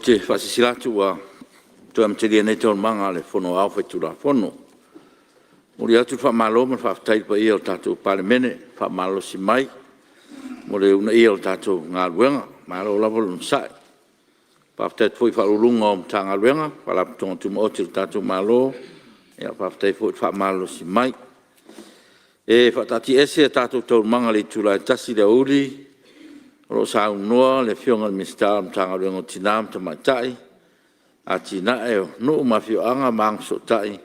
te faasilasila atu ua toe amatalia nei Taualumaga a le Fono Aoao Faitulafono. E momoli atu le faamalo ma le faafetai i le paia o le tatou Palemene le faamalolosi mai mo le uunaia o le tatou galuega. Malo lava le onosai. Faafetai atu foi i Ofisa Sili o Pulega o Matagaluega ma Faalapotopotoga Tumaoti a le tatou Malo, faafetai foi le faamalolosi mai. E faataatiaese a tatou Taualumaga i le itula e 1:00 i le aoauli o lo o saunoa le Afioga i le Minisita o le Matagaluega o Tina ma Tamaitai, Atinae o Nuu ma Afioaga ma Agafesootai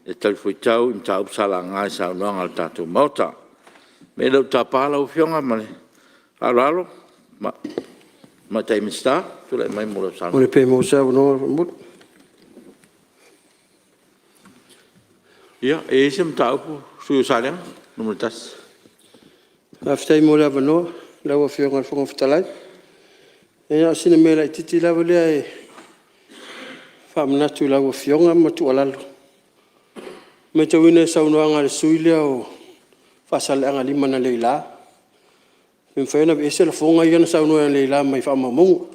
e talifuaitau i mataupu sa laga i saunoaga a le tatou Maota. O le mea lea ou te tapa lau Afioga ma le faaaloalo le Tamaitai Minisita e tulai mai mo lau saunoaga. Pe maua se avanoa faamolemole. Ia, e i ai se mataupu le sui usufono mo Salega 1. Faafetai mo le avanoa lau Afioga i le Fofoga Fetalai. Ia o sina mea laitiiti lava lea e faamanatu i lau Afioga ma tuualalo. E matauina i saunoaga a le sui usufono lea o Faasaleleaga 5 analeila, pe mafai ona aveese lafoga ia na saunoa ai analeila mai faamaumauga.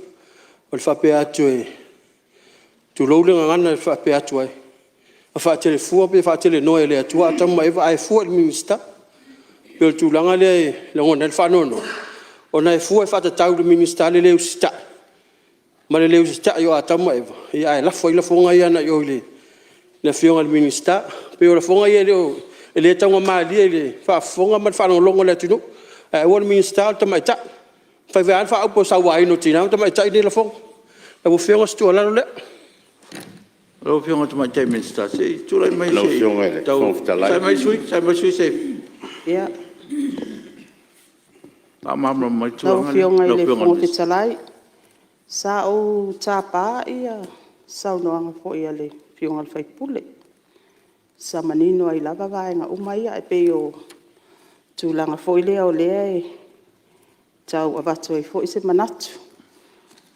O le faapea atu, tulou le gagana e faapea atu ai, na faatelefua pe faatelenoa e le Atua Atamu ma Eva ae fua i le Minisita. E pei o le tulaga lea e lagona ai le faanoanoa ona e fua e faatatau i le Minisita le le usitai ma le le usitai o Atamu ma Eva ae lafo ai lafoga ia agai i le Afioga i le Minisita. E pei o lafoga ia e le taugamalie i le faafofoga ma le faalogologo a le atunuu, ae aua le Minisita o le tamaitai. E fai lava le faaupu o le sauaina o tina ma tamaitai lea lafoga. Lau Afioga o se tuualalo lea. Lau Afioga i le Tamaitai Minisita, se i tulai mai Lau se Afioga i i le tau Fofoga Fetalai… Saunoa mai le sui usufono se i faamalamalama mai le Lau tulaga lea Afioga i lau le Afioga i le Fofoga Minisita. Fetalai, sa ou tapa saunoaga foi a le Afioga i le sui usufono, sa manino ai lava vaega uma ia. Ae pei o le tulaga foi lea o lea e tau avatu ai foi se manatu,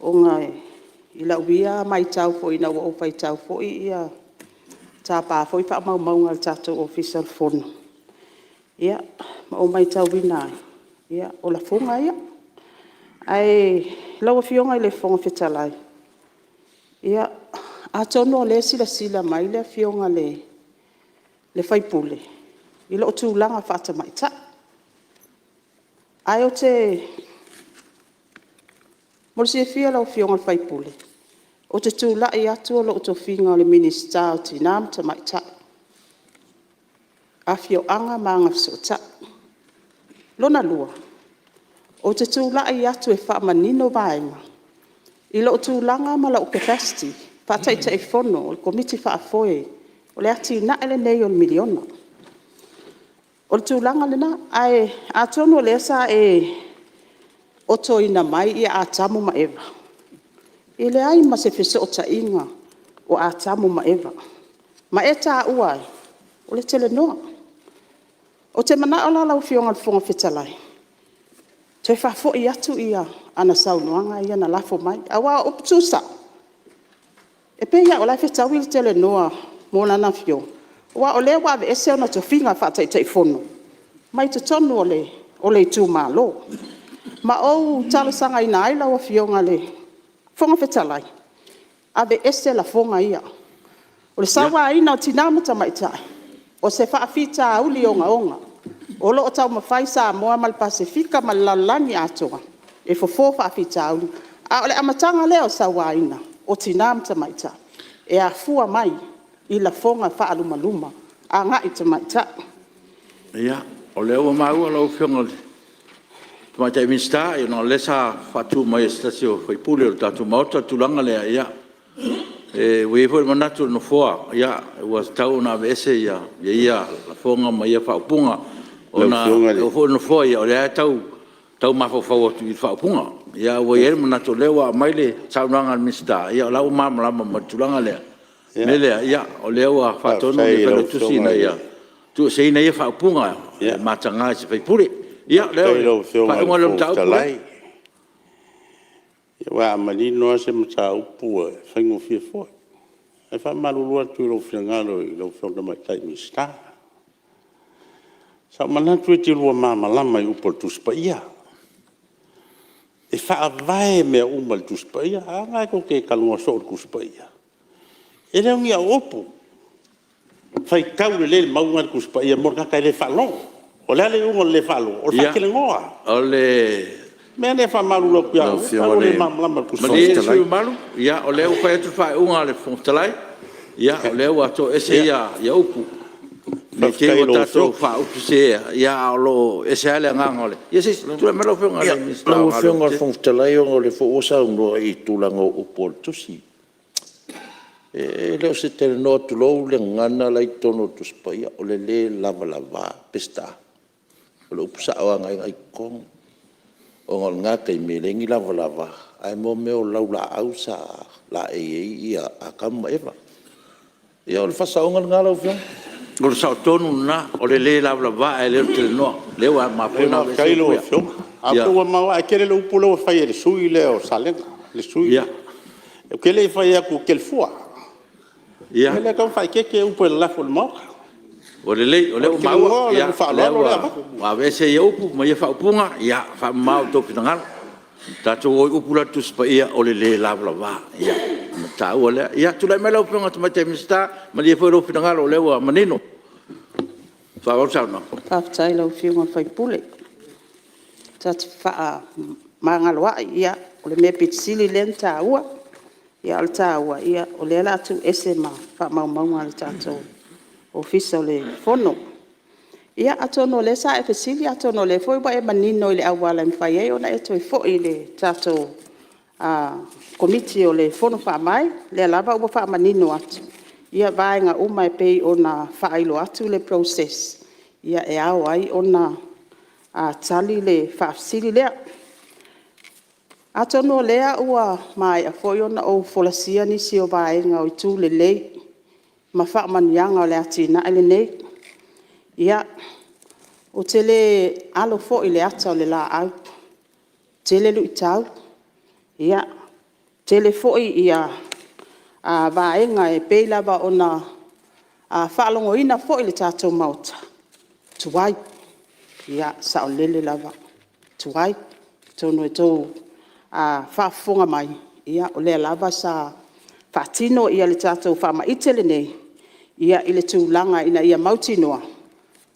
ona i lau ia maitau foi ina ua ou faitau foi tapa foi faamaumauga a le tatou Ofisa o le Fono, ma ou maitauina ai, o lafoga ia. Ae lau Afioga i le Fofoga Fetalai, atonu o lea e silasila mai le Afioga i le sui usufono i lou tulaga faa-tamaitai. Ae ou te… Mo le silafia e lau Afioga i le sui usufono, ou te tulai atu o lou tofiga o le Minisita o Tina ma Tamaitai, Afioaga ma Agafesootai. Lona lua, ou te tulai atu e faamanino vaega i lou tulaga ma lou capacity faa-Taitaifono o le Komiti Faafoe o le atinae lenei o le miliona. O le tulaga lena. Ae atonu o lea sa e otoina mai Atamu ma Eva, e leai ma se fesootaiga o Atamu ma Eva ma e taua ai o le talanoa. Ou te manao la lau Afioga i le Fofoga Fetalai e toe faafoi atu ana saunoaga ia na lafo mai, aua o upu tuusao, e pei lava o la e fetaui le talenoa ma lana afioga, aua o lea ua aveese ona tofiga faa-Taitaifono mai totonu o le itumalo. Ma ou talosagaina ai lau Afioga i le Fofoga Fetalai, aveese lafoga ia. O le sauaina o tina ma tamaitai, o se faafitauli ogaoga o lo o taumafai Samoa ma le Pasefika ma le lalolagi atoa e fofo faafitauli. A o le amataga lea o le sauaina o tina ma tamaitai, e afua mai i lafoga faalumaluma agai i tamaitai. Ia, o lea ua maua lau Afioga i le Tamaitai Minisita, ona o lea sa faatu mai e se tasi o sui usufono o le tatou Maota le tulaga lea, ia, ua i ai foi le manatu o le Nofoa, ua tatau ona aveese ia lafoga ma ia faaupuga, ona e pei o le Nofoa ia, o lea lava e tau mafaufau atu i le faaupuga. Ae ua i ai le manatu o lea ua aumai le saunoaga a le Minisita, ia o la e ua malamalama ma le tulaga lea. O le mea lea, o lea ua faatonu le Failautusi ina ia tuueseina ia faaupuga e mataga i se sui usufono. Ia o le Faafetai i lau Afioga i faaiuga le lea o le Fofoga mataupu Fetalai. lea. Aua a manino lava se mataupu e faigofie foi. Ae faamalulu atu i lou finagalo i lau Afioga i le Tamaitai Minisita. Sa ou manatu e te lua malamalama i upu o le Tusi Paia. E faavae mea uma i le Tusi Paia. A lena tou te talanoa soo i le Tusi Paia. E le o ni au upu, faitau lelei le mau lena i le Tusi Paia mo le tagata e le faalogo. O le a le iuga o le le faalogo? O le faatelegoa. O le mea lea e faamalulu atu ia te au, ua le malamalama i le Tusi Paia. Malie le sui usufono mamalu, o lea ua fai atu le faaiuga a le Fofoga Fetalai, o lea ua toese ia upu. Ne i te i ua tatou faaupuseseina, ae o lo o ese lava le agaga o le… Ia se i tulai mai lau Afioga i le Minisita o Galuega. Lau Afioga i le Fofoga Fetalai ona o lea foi ua saunoa i tulaga o upu o le tusi. E le o se talanoa tulou le gagana la e i totonu o le Tusi Paia, o le le lavalava Peseta. O le upu sao lava lena e i totonu, ona o lena taimi e leai ni lavalava ae mo mea o laulaau sa laei ai Atamu ma Eva. Ia o le faasaoga lena lau Afioga. O le sao tonu lena, o le le lavalava ae le o le talanoa. O lea ua mafua ona aveese upu ia. Faafetai i lau Afioga. Ae pei ua maoae tele le upu lea ua fai e le sui usufono lea o Salega, le sui usufono lea. Ou te le i fai atu ou te fua. O le mea lea e tatau ona faaeteete upu e lafo i le Maota. Ua lelei o lea ua maua, o lea ua aveese ia upu ma ia faaupuga, ia faamama outou finagalo. Tatou o i upu la i le Tusi Paia o le le lavalava, o le taua lea. Ia tulai mai lau Afioga i le Tamaitai Minisita, malie foi lou finagalo o lea ua manino. Faaauau le saunoaga. Faafetai i lau Afioga i le sui usufono. Ta te fefaamagaloai, ia o le mea pito sili lea ona taua. A o le taua o lea o le a tuuese ma faamaumauga a le tatou Ofisa o le Fono. Ia atonu o lea sa e fesili atonu o lea foi ua e manino i le auala e mafai ai ona e toe foi i le tatou Komiti o le Fono Faavae, o lea lava ua faamanino atu vaega uma e pei ona faailoa atu le process e ao ai ona tali le faafesili lea. Atonu o lea ua maea foi ona ou folasia nisi o vaega o itu lelei ma faamanuiaga o le atinae lenei. Ia, ou te le alo foi i le ata o le laau, e tele luitau, tele foi vaega e pei lava ona faalogoina foi i le tatou Maota, tuai. Ia, e saolele lava, tuai. Atonu ua outou faafofoga mai, o lea lava sa faatino le tatou faamaite lenei i le tulaga ina ia mautinoa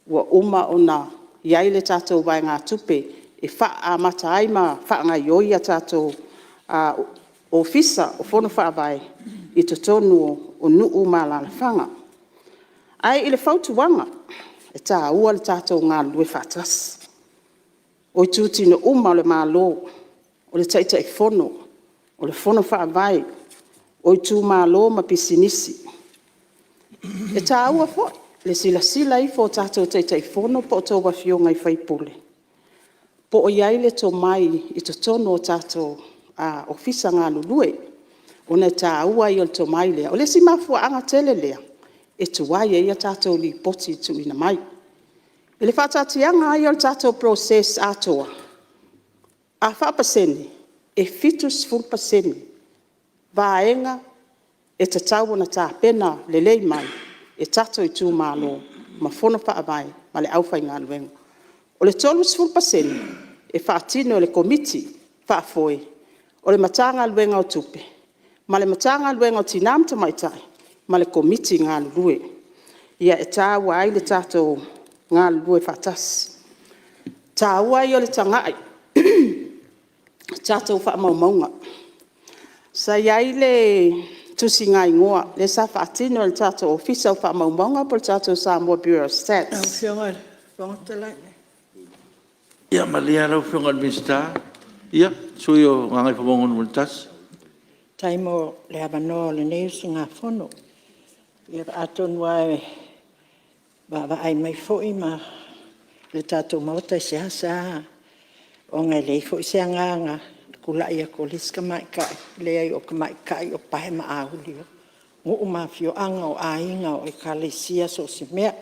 ua uma ona i ai le tatou vaegatupe e amata ai ma faagaoioi a tatou Ofisa o Fono Faavae i totonu o nuu ma alaalafaga. Ae i le fautuaga, e taua le tatou galulue faatasi. O itutino uma lava o le Malo, o le Taitaifono, o le Fono Faavae, o itumalo ma pisinisi. E taua foi le silasila ifo o tatou Taitaifono po o a outou Afioga i sui usufono po o i ai le tomai i totonu o tatou ofisa galulue, ona e taua ia o le tomai lea. O le isi mafuaaga tele lea e tuai ai a tatou Lipoti tuuina mai. I le faataatiaga lava ia o le tatou process atoa, a faapasene, e 70% vaega e tatau ona tapena lelei mai e tatou itumalo ma Fono Faavae ma le aufaigaluega. O le 30% e faatino e le Komiti Faafoe o le Matagaluega o Tupe ma le Matagaluega o Tina ma Tamaitai ma le Komiti galulue. E taua ai le tatou galulue faatasi. O le taua ia o le tagai i tatou faamaumauga. Sa i ai le tusigaigoa lea sa faatino e le tatou Ofisa o Faamaumauga po o le tatou Samoa Bureau of Stats. Lau Afioga i le Fofoga Fetalai… Ia malie lava lau Afioga i le Minisita, le sui usufono mo Gagaifomauga 1. Faafetai mo le avanoa o lenei usugafono. Ia atonu lava e vaavaai mai foi le tatou Maota e seasea, ona e leai foi se agaga i le tulai atu o le isi tamaitai, e leai o tamaitai o pae ma auli o nuu ma afioaga, o aiga, o Ekalesia, so o se mea.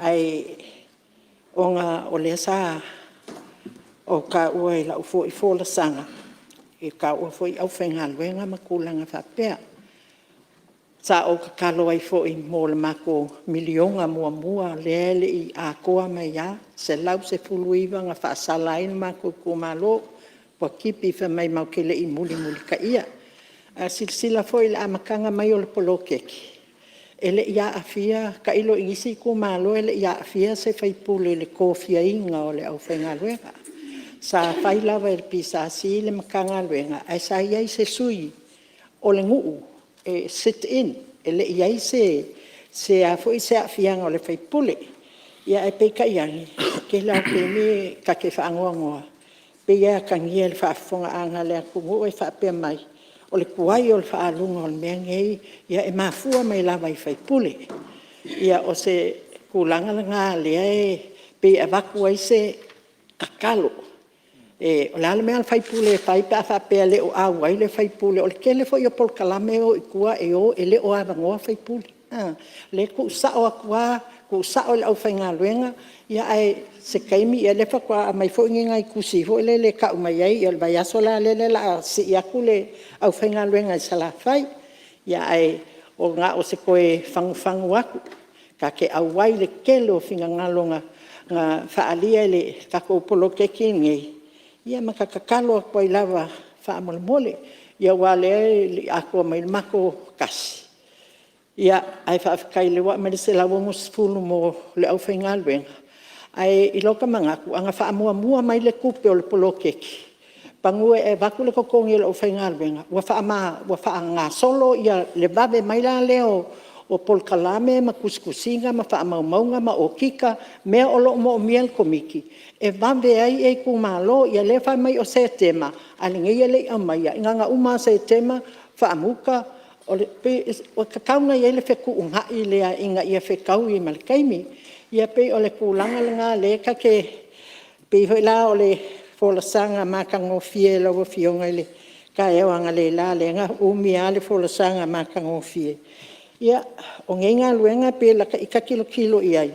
Ae ona o lea sa ou taua i lau foi folasaga, e taua foi le aufaigaluega ma tulaga faapea. Sa ou tatalo ai foi mo le matou $1miliona muamua lea e le i atoa mai lava, e $119,000 na faasala ai le matou itumalo. Ua tipi fai mai matou te le i mulimulitaia. A silasila foi i le amataga mai o le poloketi, e le i aafia, tailo i isi itumalo e le i aafia se sui usufono i le tofiaina o le aufaigaluega. Sa fai lava e le PSC le Matagaluega, ae sa i ai se sui o le nuu e sit in, e le i i ai se aafiaga o le sui usufono. Ae peitai ane, o le tele lava o taimi ta te faanoanoa, e pei e atagia i le faafofogaaga a le atunuu o faapea mai, o le tuai o le faaaluga o le mea lenei, e mafua mai lava i sui usufono. Ia, o se tulaga lena o lea e pei e avatu ai se tatalo, o le a le mea a le sui usufono e fai pe a faapea e le o auai le sui usufono. O le tele foi o polokalame e o i tua, e o e le o avanoa sui usufono. O lea e tuusao atu lava, tuusao i le aufaigaluega, ae o se taimi, ia o lea faatoa aumai foi ni tusi foi lele e tau mai ai, ia o le vaiaso la lea o le a sii atu le aufaigaluega i Salafai. Ae na o se toe fagufagu atu, ta te auai i le tele o finagalo na faaalia i le tatou poloketi lenei, ia ma ta tatalo atu ai lava faamolemole. Ia aua o lea e le i atoa mai le matou tasi, ae faafetai o lea ua aumai le $160,000 mo le aufaigaluega. Ae i lota manatu, ana faamuamua mai le tupe o le poloketi, semeamanu e avatu le totogi o le aufaigaluega, ua faagasolo le vave mai la lea o polokalame ma tusitusiga ma faamaumauga ma okika mea o lo o moomia e le Komiti e vave ai itumalo. Ia lea e fai mai o Setema a o lenei e le i aumaia. Na ona uma lava o Setema faamuta. E pei ua tatau ona i ai le fetuunai lea ina ia fetaui ma le taimi. Ia pei o le tulaga lena lea ta te… E pei foi la o le folasaga matagofie a lau Afioga i le taeao analeila lea na umi lava le folasaga matagofie. Ia, o nei galuega pei o ita tilotilo i ai,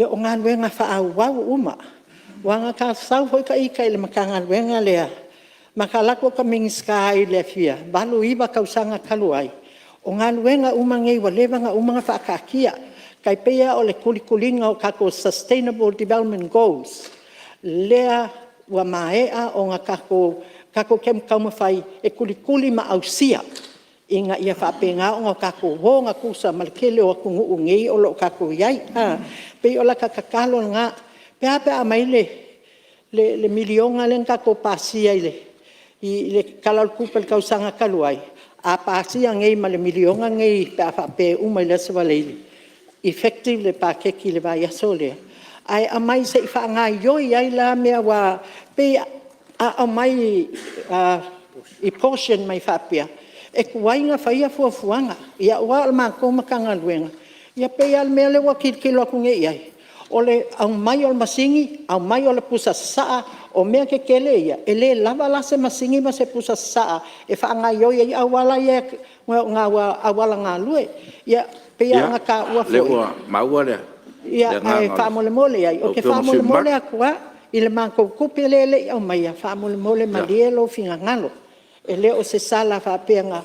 o galuega faaauau uma. Aua na ta sau foi ita i le Matagaluega lea, ma ta alu atu o ta Minisita ai i le fia, 8, 9 tausaga talu ai, o galuega uma nei ua leva ona faataatia. E tai pei lava o le tulituliga o tatou sustainable development goals, lea ua maea ona tatou taumafai e tulituli ma ausia ina ia faapena ona tatou o gatusa ma le tele o atunuu nei o lo o tatou i ai. E pei o lata tatalo lena, e a pe a aumai le $1miliona lea na tatou pasia i le Tala o le Tupe i le tausaga talu ai, a pasia nei ma le $1miliona lenei pe a faapea e uma i le Aso Faraile, effective le paketi i le vaiaso lea, ae aumai se i faagaoioi ai la mea aua e pei a aumai i portion mai faapea, e tuai ona fai fuafuaga. Aua o le matou Matagaluega, e pei lava o le mea lea ua tilotilo atu nei i ai, o le aumai o le masini, aumai o le pusa sasaa, o mea tetele ia, e le lava la se masini ma se pusa sasaa e faagaoioi ai auala ia, auala galue. Ia, pei lava ona taua foi. Ia, o lea ua maua le agaga o Ae faamolemole i ai, ou te faamolemole atu lava i le matou tupe lea e le i aumaia, faamolemole malie lou finagalo. E le o se sala faapea na…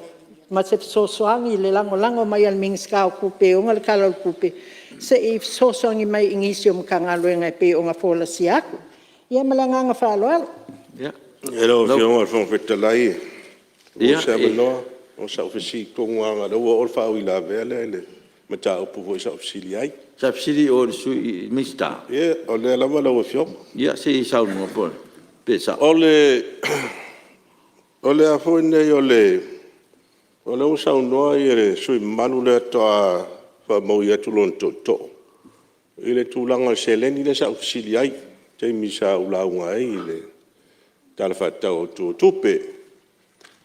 ma se fesoasoani i le lagolago mai a le Minisita o Tupe e ona le Tala o le Tupe, se i fesoasoani mai i nisi o Matagaluega e pei ona folasia atu. Ia ma le agaga faaaloalo. Lau Afioga i le Fofoga Fetalai pe maua se avanoa? O sau fesili tonu lava leaga o lea ua oo le faauilavea lea i le mataupu foi sa ou fesili ai. Sa e fesili i o i le Minisita? Ia, o lea lava lau Afioga. Ia se i saunoa pe sao. O le a foi nei o le… O lea ua saunoa le sui usufono mamalu lea faatoa faamaui atu lona tootoo i le tulaga o le seleni lea sa ou fesili ai i le taimi sa ou lauga ai i le Tala Faatatau Autu o Tupe.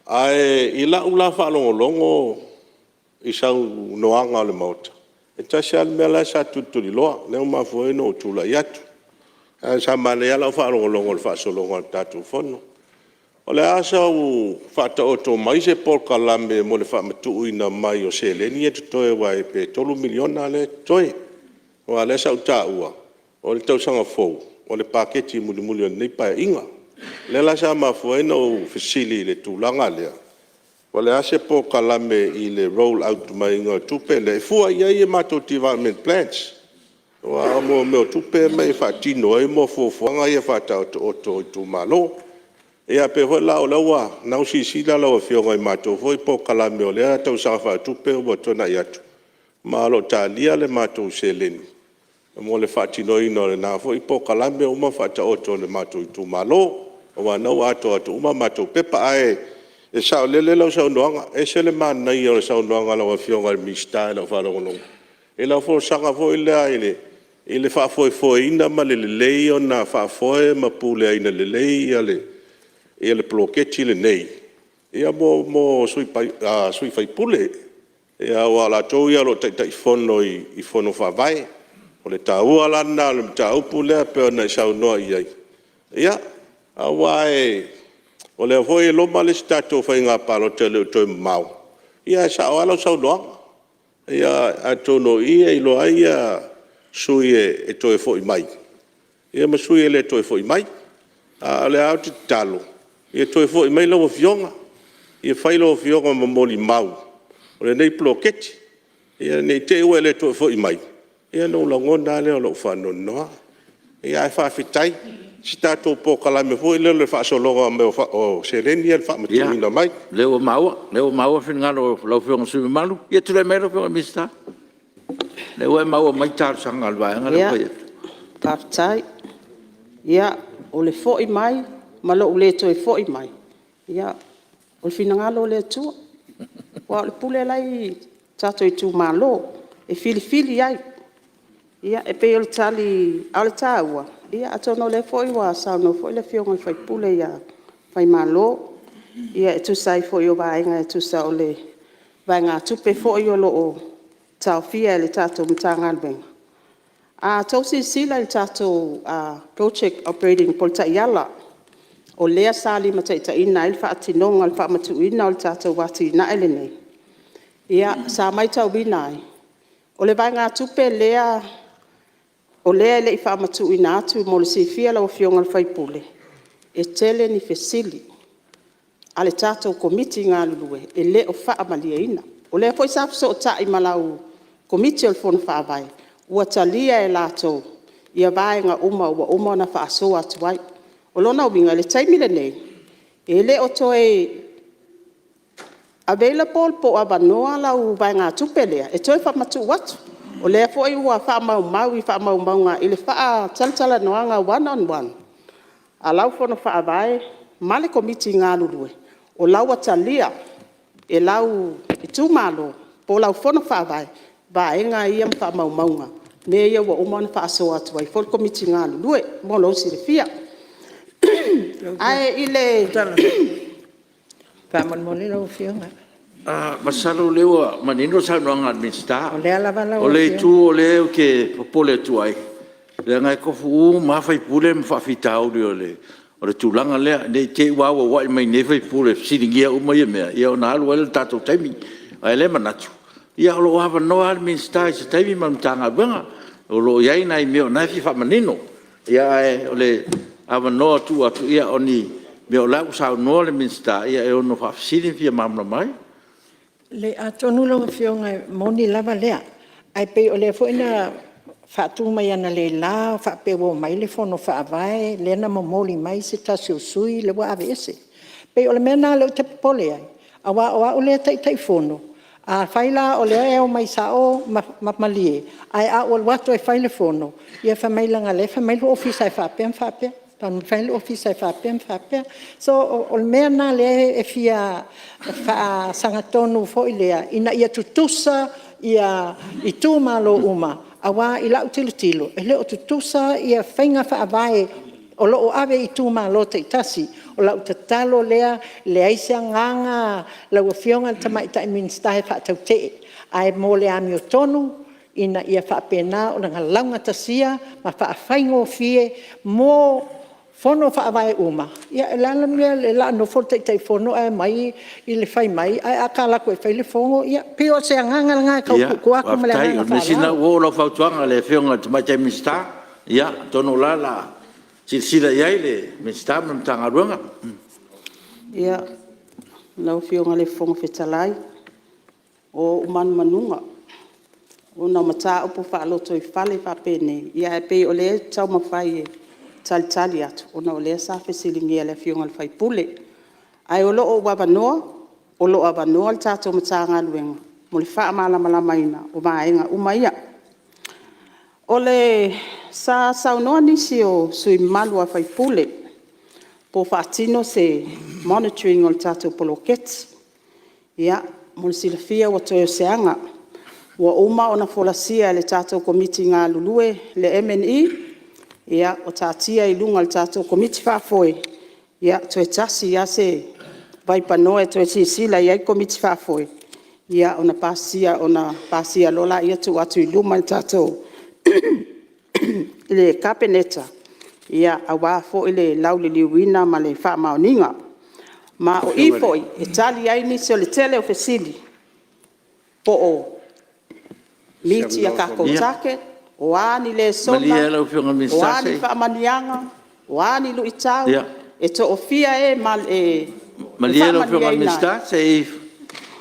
Ae i lau la faalogologo i saunoaga a le Maota, e tasi lava le mea la e sa tulituliloa lea ua mafua ai ona ou tulai atu. Ae sa manaia lava lau faalogologo i le faasologa o le tatou Fono. O le a sau faataoto mai se polokalame mo le faamatuuina mai o seleni ia e totoe aua pe $3 miliona lea e totoe. Aua o lea sa ou taua o le tausaga fou o le paketi mulimuli o lenei Paeaiga. O lea la sa mafua ai ona ou fesili i le tulaga lea, o le a se polokalame i le roll out maiga o tupe ia e fua i ai a matou development plans? Aua o mea o tupe e aumai e faatino ai fuafuaga ia faataotooto a itumalo. Ia pei foi la o lea ua silasila lau Afioga i matou foi polokalame o lea tausaga faaletupe ua tuanai atu, ma o lo o talia le matou seleni mo le faatinoina o lena foi polokalame ua uma ona faataoto e le matou itumalo, aua o lena ua atoatoa uma matou pepa. Ae saolele lau saunoaga, e ese le manaia o le saunoaga a lau Afioga i le Minisita i lau faalogologo i lau folasaga foi lea i le faafoefoeina ma le lelei ona faafoe ma puleaina lelei le poloketi lenei mo sui usufono, aua o latou ia o lo o Taitaifono i Fono Faavae. O le taua la lena o le mataupu lea pei ona e saunoa i ai, aua o lea foi e loma le isi tatou faiga palota e le o toe mamao, ae sao lava lau saunoaga. Atonu o i e iloa ai sui usufono e toe foi mai ma sui usufono e le toe foi mai. A o lea lava ou te tatalo, ia toe foi mai lau Afioga, ia fai lau Afioga ma molimau o lenei poloketi, ne i te i ua e le toe foi mai, ona ou lagona lava lea o lou faanoanoa. Ae faafetai i se tatou polokalame foi lea o le faasologa mai o seleni ia i le faamatuuina mai. Ia, o lea ua maua le finagalo o lau Afioga i le sui usufono mamalu. Ia tulai mai lau Afioga i le Minisita. O lea ua e maua mai le talosaga a le vaega lea ua fai atu. Faafetai. Ia, o le foi mai ma lou le toe foi mai, ia, o le finagalo o le Atua, aua o le pule la e i tatou itumalo e filifili ai. Ia, e pei o le tali, a o le taua, atonu o lea foi ua saunoa foi le Afioga i le sui usufono ia Faimalo e tusa ai foi o vaega o le vaegatupe foi o lo o taofia e le tatou Matagaluega. A outou silasila i le tatou Project Operating po o le taiala o lea sa limataitaiina ai le faatinoga o le faamatuuina o le tatou atinae lenei, sa matauina ai, o le vaegatupe lea o lea e le i faamatuuina atu. Mo le silafia e lau Afioga i le sui usufono, e tele ni fesili a le tatou Komiti galulue e le o faamalieina. O lea foi sa fesootai ma lau Komiti o le Fono Faavae, ua talia e latou vaega uma ua uma ona faasoa atu ai. O lona uiga i le taimi lenei, e le o toe available po o avanoa lau vaegatupe lea e toe faamatuu atu. O lea foi ua faamaumau i faamaumauga i le faatalatalanoaga one on one a lau Fono Faavae ma le Komiti galulue, o la ua talia e lau itumalo po o lau Fono Faavae vaega ia ma faamaumauga, mea ia ua uma ona faasoa atu ai foi le Komiti galulue mo lou silafia. Ae i le… Faamolemole lau Afioga. Masalo o lea ua manino le saunoaga a le Minisita. O le itu o lea ou te popole atu ai, leaga e tofu uma lava sui usufono ma faafitauli o le tulaga lea. Ne i te i ua auauai mai nei sui usufono e fesiligia uma ia mea ona alu ai lea o le tatou taimi. A o lea e manatu, o lo o avanoa lava le Minisita i se taimi ma le Matagaluega, o lo o i ai nai mea o lena e fia faamanino. Ae o le avanoa e tuu atu, o ni mea o la e ua saunoa le Minisita e ono faafesili ma fia malamalama ai. Leai, atonu lau Afioga e moni lava lea, ae pei o lea foi na faatu mai analeila faapea ua omai le Fono Faavae lea na momoli mai se tasi o sui usufono lea ua aveese. E pei o le mea lena lea ou te popole ai, aua o au lea e Taitaifono, afai la o lea e omai sao ma malie, ae a ou alu atu e fai le fono, ia fai mai leaga o lea e fai mai le Ofisa e faapea ma faapea, fai mai le Ofisa e faapea ma faapea. So, o le mea lena o lea e fia faasagatonu foi lea, ina ia tutusa itumalo uma, aua i lau tilotilo, e le o tutusa faiga faavae o lo o ave i itumalo taitasi. O lau tatalo lea, e leai se agaga lau Afioga i le Tamaitai Minisita e faatautee, ae mo le amiotonu ina ia faapena ona laugatasia ma faafaigofie mo fono faavae uma. Ia o le a le mea o le a nofo le Taitaifono ae omai le fai mai, ae a ta alu atu e fai le fono, ia pei o se agaga lena e tau tuu atu ma le agaga Faafetai. O le mea sili o lena ua oo lau fautuaga i le Afioga i le Tamaitai Minisita. Ia, atonu o la o le a silasila i ai le Minisita ma le Matagaluega. Ia, lau Afioga i le Fofoga Fetalai, o ou manumanuga ona o mataupu faalotoifale faapenei, ae pei o lea e taumafai e talitali atu ona o lea sa fesiligia e le Afioga i le sui usufono. Ae o lo o avanoa le tatou Matagaluega mo le faamalamalamaina o vaega uma ia. Sa saunoa nisi o sui usufono mamalu po o faatino se monitoring o le tatou poloketi. Ia, mo le silafia ua toe o se aga ua uma ona folasia e le tatou Komiti galulue le MNE ua taatia i luga o le tatou Komiti Faafoe, toe tasi lava se vaipanoa e toe silasila i ai le Komiti Faafoe ona pasia loa lea tuu atu i luma i le Kapeneta aua foi le lauliliuina ma le faamaoniga. Ma o i foi e tali ai nisi o le tele o fesili po o meet a tatou target, o a ni lesona, o a ni faamanuiaga, o a ni luitau, e toafia e e Malie lau Afioga i le Minisita se i…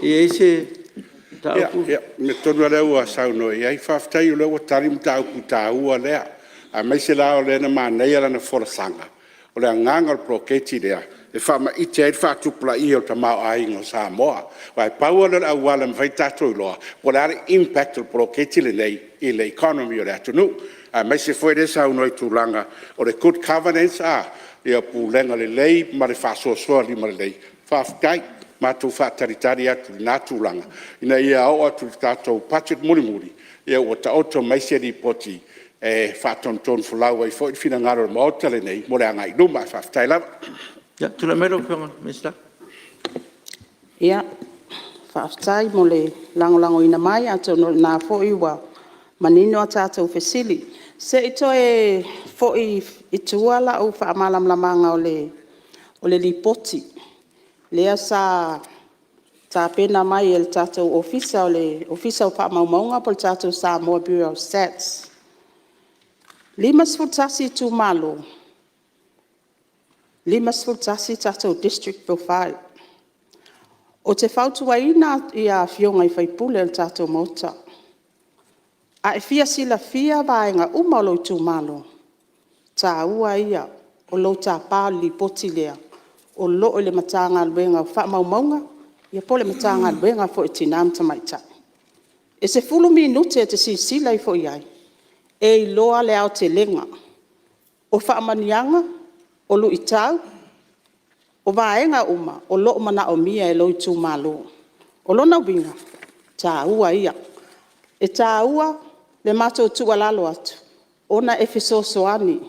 e i ai se mataupu? Ia, o le mea tonu lava lea ua saunoa i ai. Faafetai o lea ua tali le mataupu taua lea, aemaise la o lea na manaia lana folasaga. O le agaga o le poloketi lea e faamaite ai le faatupulaia o le tamaoaiga o Samoa. Aua e pau lava lea o le auala e mafai ona tatou iloa po o le a le impact o le poloketi lenei i le economy o le atunuu, aemaise foi lea e saunoa i tulaga o le good governance a, pulega lelei ma le faasoasoa limalelei. Faafetai. Matou faatalitali atu i lena tulaga ina ia oo atu i le tatou budget mulimuli ua taoto mai se lipoti e faatonutonufolau ai foi le finagalo o le Maota lenei mo le agai i luma. Ae faafetai lava. Ia, tulai mai lau Afioga i le Minisita. Faafetai mo le lagolagoina mai, atonu o lena foi ua manino a tatou fesili. Se i toe foi i tua lau faamalamalamaga o le Lipoti lea sa tapena mai e le tatou Ofisa o Faamaumauga po o le tatou Samoa Bureau of Stats. E 51 itumalo, 51 tatou district profile. Ou te fautuaina afioga i sui usufono o le tatou Maota, a e fia silafia vaega uma o lou itumalo, o le taua ia o lou tapa o le Lipoti lea o lo o i le Matagaluega o Faamaumauga po o le Matagaluega foi o Tina ma Tamaitai. E 10 minute e te silasila ifo i ai, e iloa le aotelega o faamanuiaga, o luitau, o vaega uma o lo o manaomia e lou itumalo. O lona uiga, o le taua ia. E taua le matou tuualalo atu, ona e fesoasoani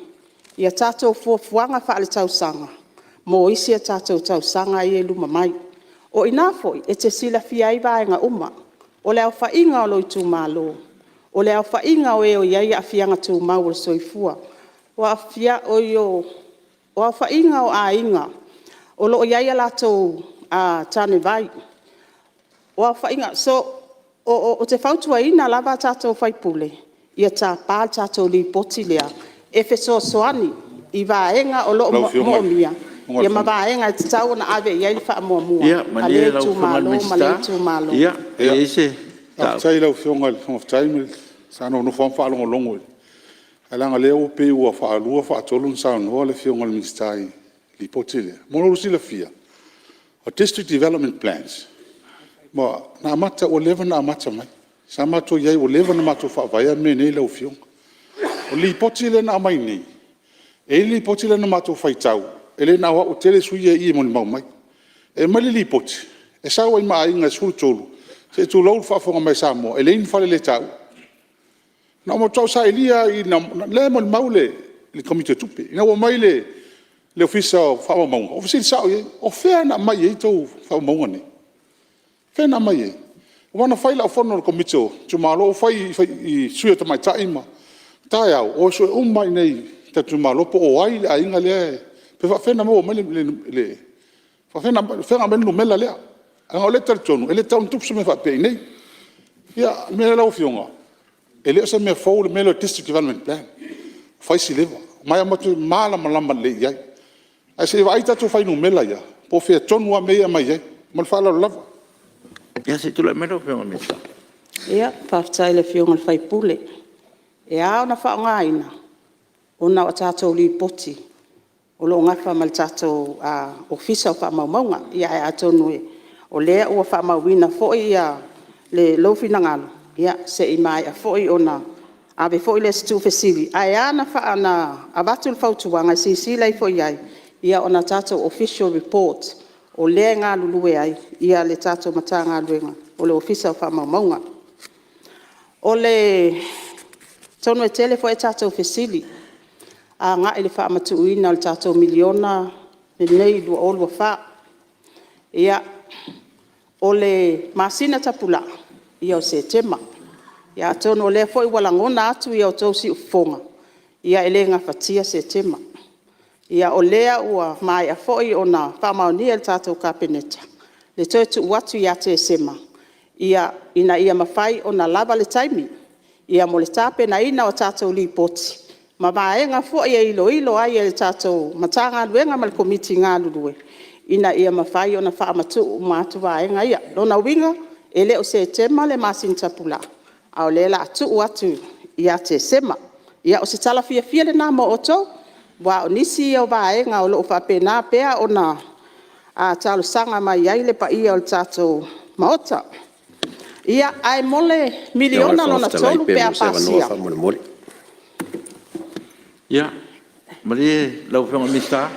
i tatou fuafuaga faaletausaga mo isi a tatou tausaga ia e i luma mai. O i ina foi e te silafia ai vaega uma, o le aofaiga o lou itumalo, o le aofaiga o e o i ai aafiaga tumau o le soifua, o aofaiga o aiga o lo o i ai a latou tanevai. So, ou te fautuaina lava tatou sui usufono, ia tapa le tatou Lipoti lea e fesoasoani i vaega o lo o moomia ma vaega e tatau ona ave i ai le faamuamua a lea itumalo ma lea itumalo. Ia, malie lau Afioga i le Minisita, e i ai se mataupu. Faafetai i lau Afioga i le Fofoga Fetalai, sa nofonofo lava ma faalogologo, ae leaga o lea ua pei ua faalua faatolu ona saunoa le Afioga i le Minisita i le Lipoti lea. Mo lou silafia, o District Development Plans ua leva ona amata mai. Sa matou i ai ua leva ona matou faavaea mea nei lau Afioga. O le Lipoti lea na aumai nei, e i ai le Lipoti lea na matou faitau, e le na o au, e toatele sui usufono ia e i i e molimau mai. E aumai le Lipoti, e sau ai ma aiga e 13, se i tulou le faafofoga mai a Samoa, e leai ni faleletaua. Na ou matua sailia lava i i, lea e molimau le Komiti o Tupe, ina ua omai le Ofisa o Faamaumauga, ou fesili sao i ai, o fea na aumai ai a outou faamaumauga nei? O fea na aumai ai? Aua na fai lau fono a le Komiti o Itumalo ou fai i sui o tamaitai ma… Taeao, o e sue uma lava i inei i tatou itumalo po o ai le aiga lea, pe faafefea ona maua mai le… O fea na aumai ai le numera lea? Leaga o lea ou te talitonu e le tatau ona tupu se mea faapea i inei. Ia, o le mea lea lau Afioga, e le o se mea fou le mea lea o le District Development Plan, ua fai si leva ma e matou te malamalama lelei i ai. Ae se i vaai tatou fuainumera ia po o fea tonu lava mea ia e aumai ai. Ma le faaaloalo lava. Ia se i tulai mai lau Afioga i le Minisita. Faafetai i le Afioga i le sui usufono. E ao ona faaaogaina ona o a tatou Lipoti o lo o nafa ma le tatou Ofisa o Faamaumauga. Ae atonu o lea ua faamauina foi lou finagalo, se i maea foi ona ave foi lea o se tuufesili. Ae ala ona avatu le fautuaga e silasila ifo i ai, ona o tatou official reports o lea e galulue ai le tatou Matagaluega o le Ofisa o Faamaumauga. Atonu e tele foi a tatou fesili agai i le faamatuuina o le tatou miliona lenei 2024. Ia, o le masina tapulaa o Setema. Ia atonu o lea foi ua lagona atu i outou siufofoga, e le gafatia Setema. Ia o lea ua maea foi ona faamaonia e le tatou Kapeneta le toe tuu atu ia Tesema ina ia mafai ona lava le taimi mo le tapenaina o tatou Lipoti ma vaega foi e iloilo ai e le tatou Matagaluega ma le Komiti galulue ina ia mafai ona faamatuu uma atu vaega ia. O lona uiga, e le o Setema le masina tapulaa, a o lea o le a tuu atu ia Tesema. Ia, o se tala fiafia lena mo outou, aua o nisi ia o vaega o lo o faapena pea ona talosaga mai ai le paia o le tatou Maota. Ae mo le miliona lona tolu pe a Lau Afioga i le Fofoga Fetalai pe maua se avanoa pasia... faamolemole. Ia, malie lau Afioga i le Minisita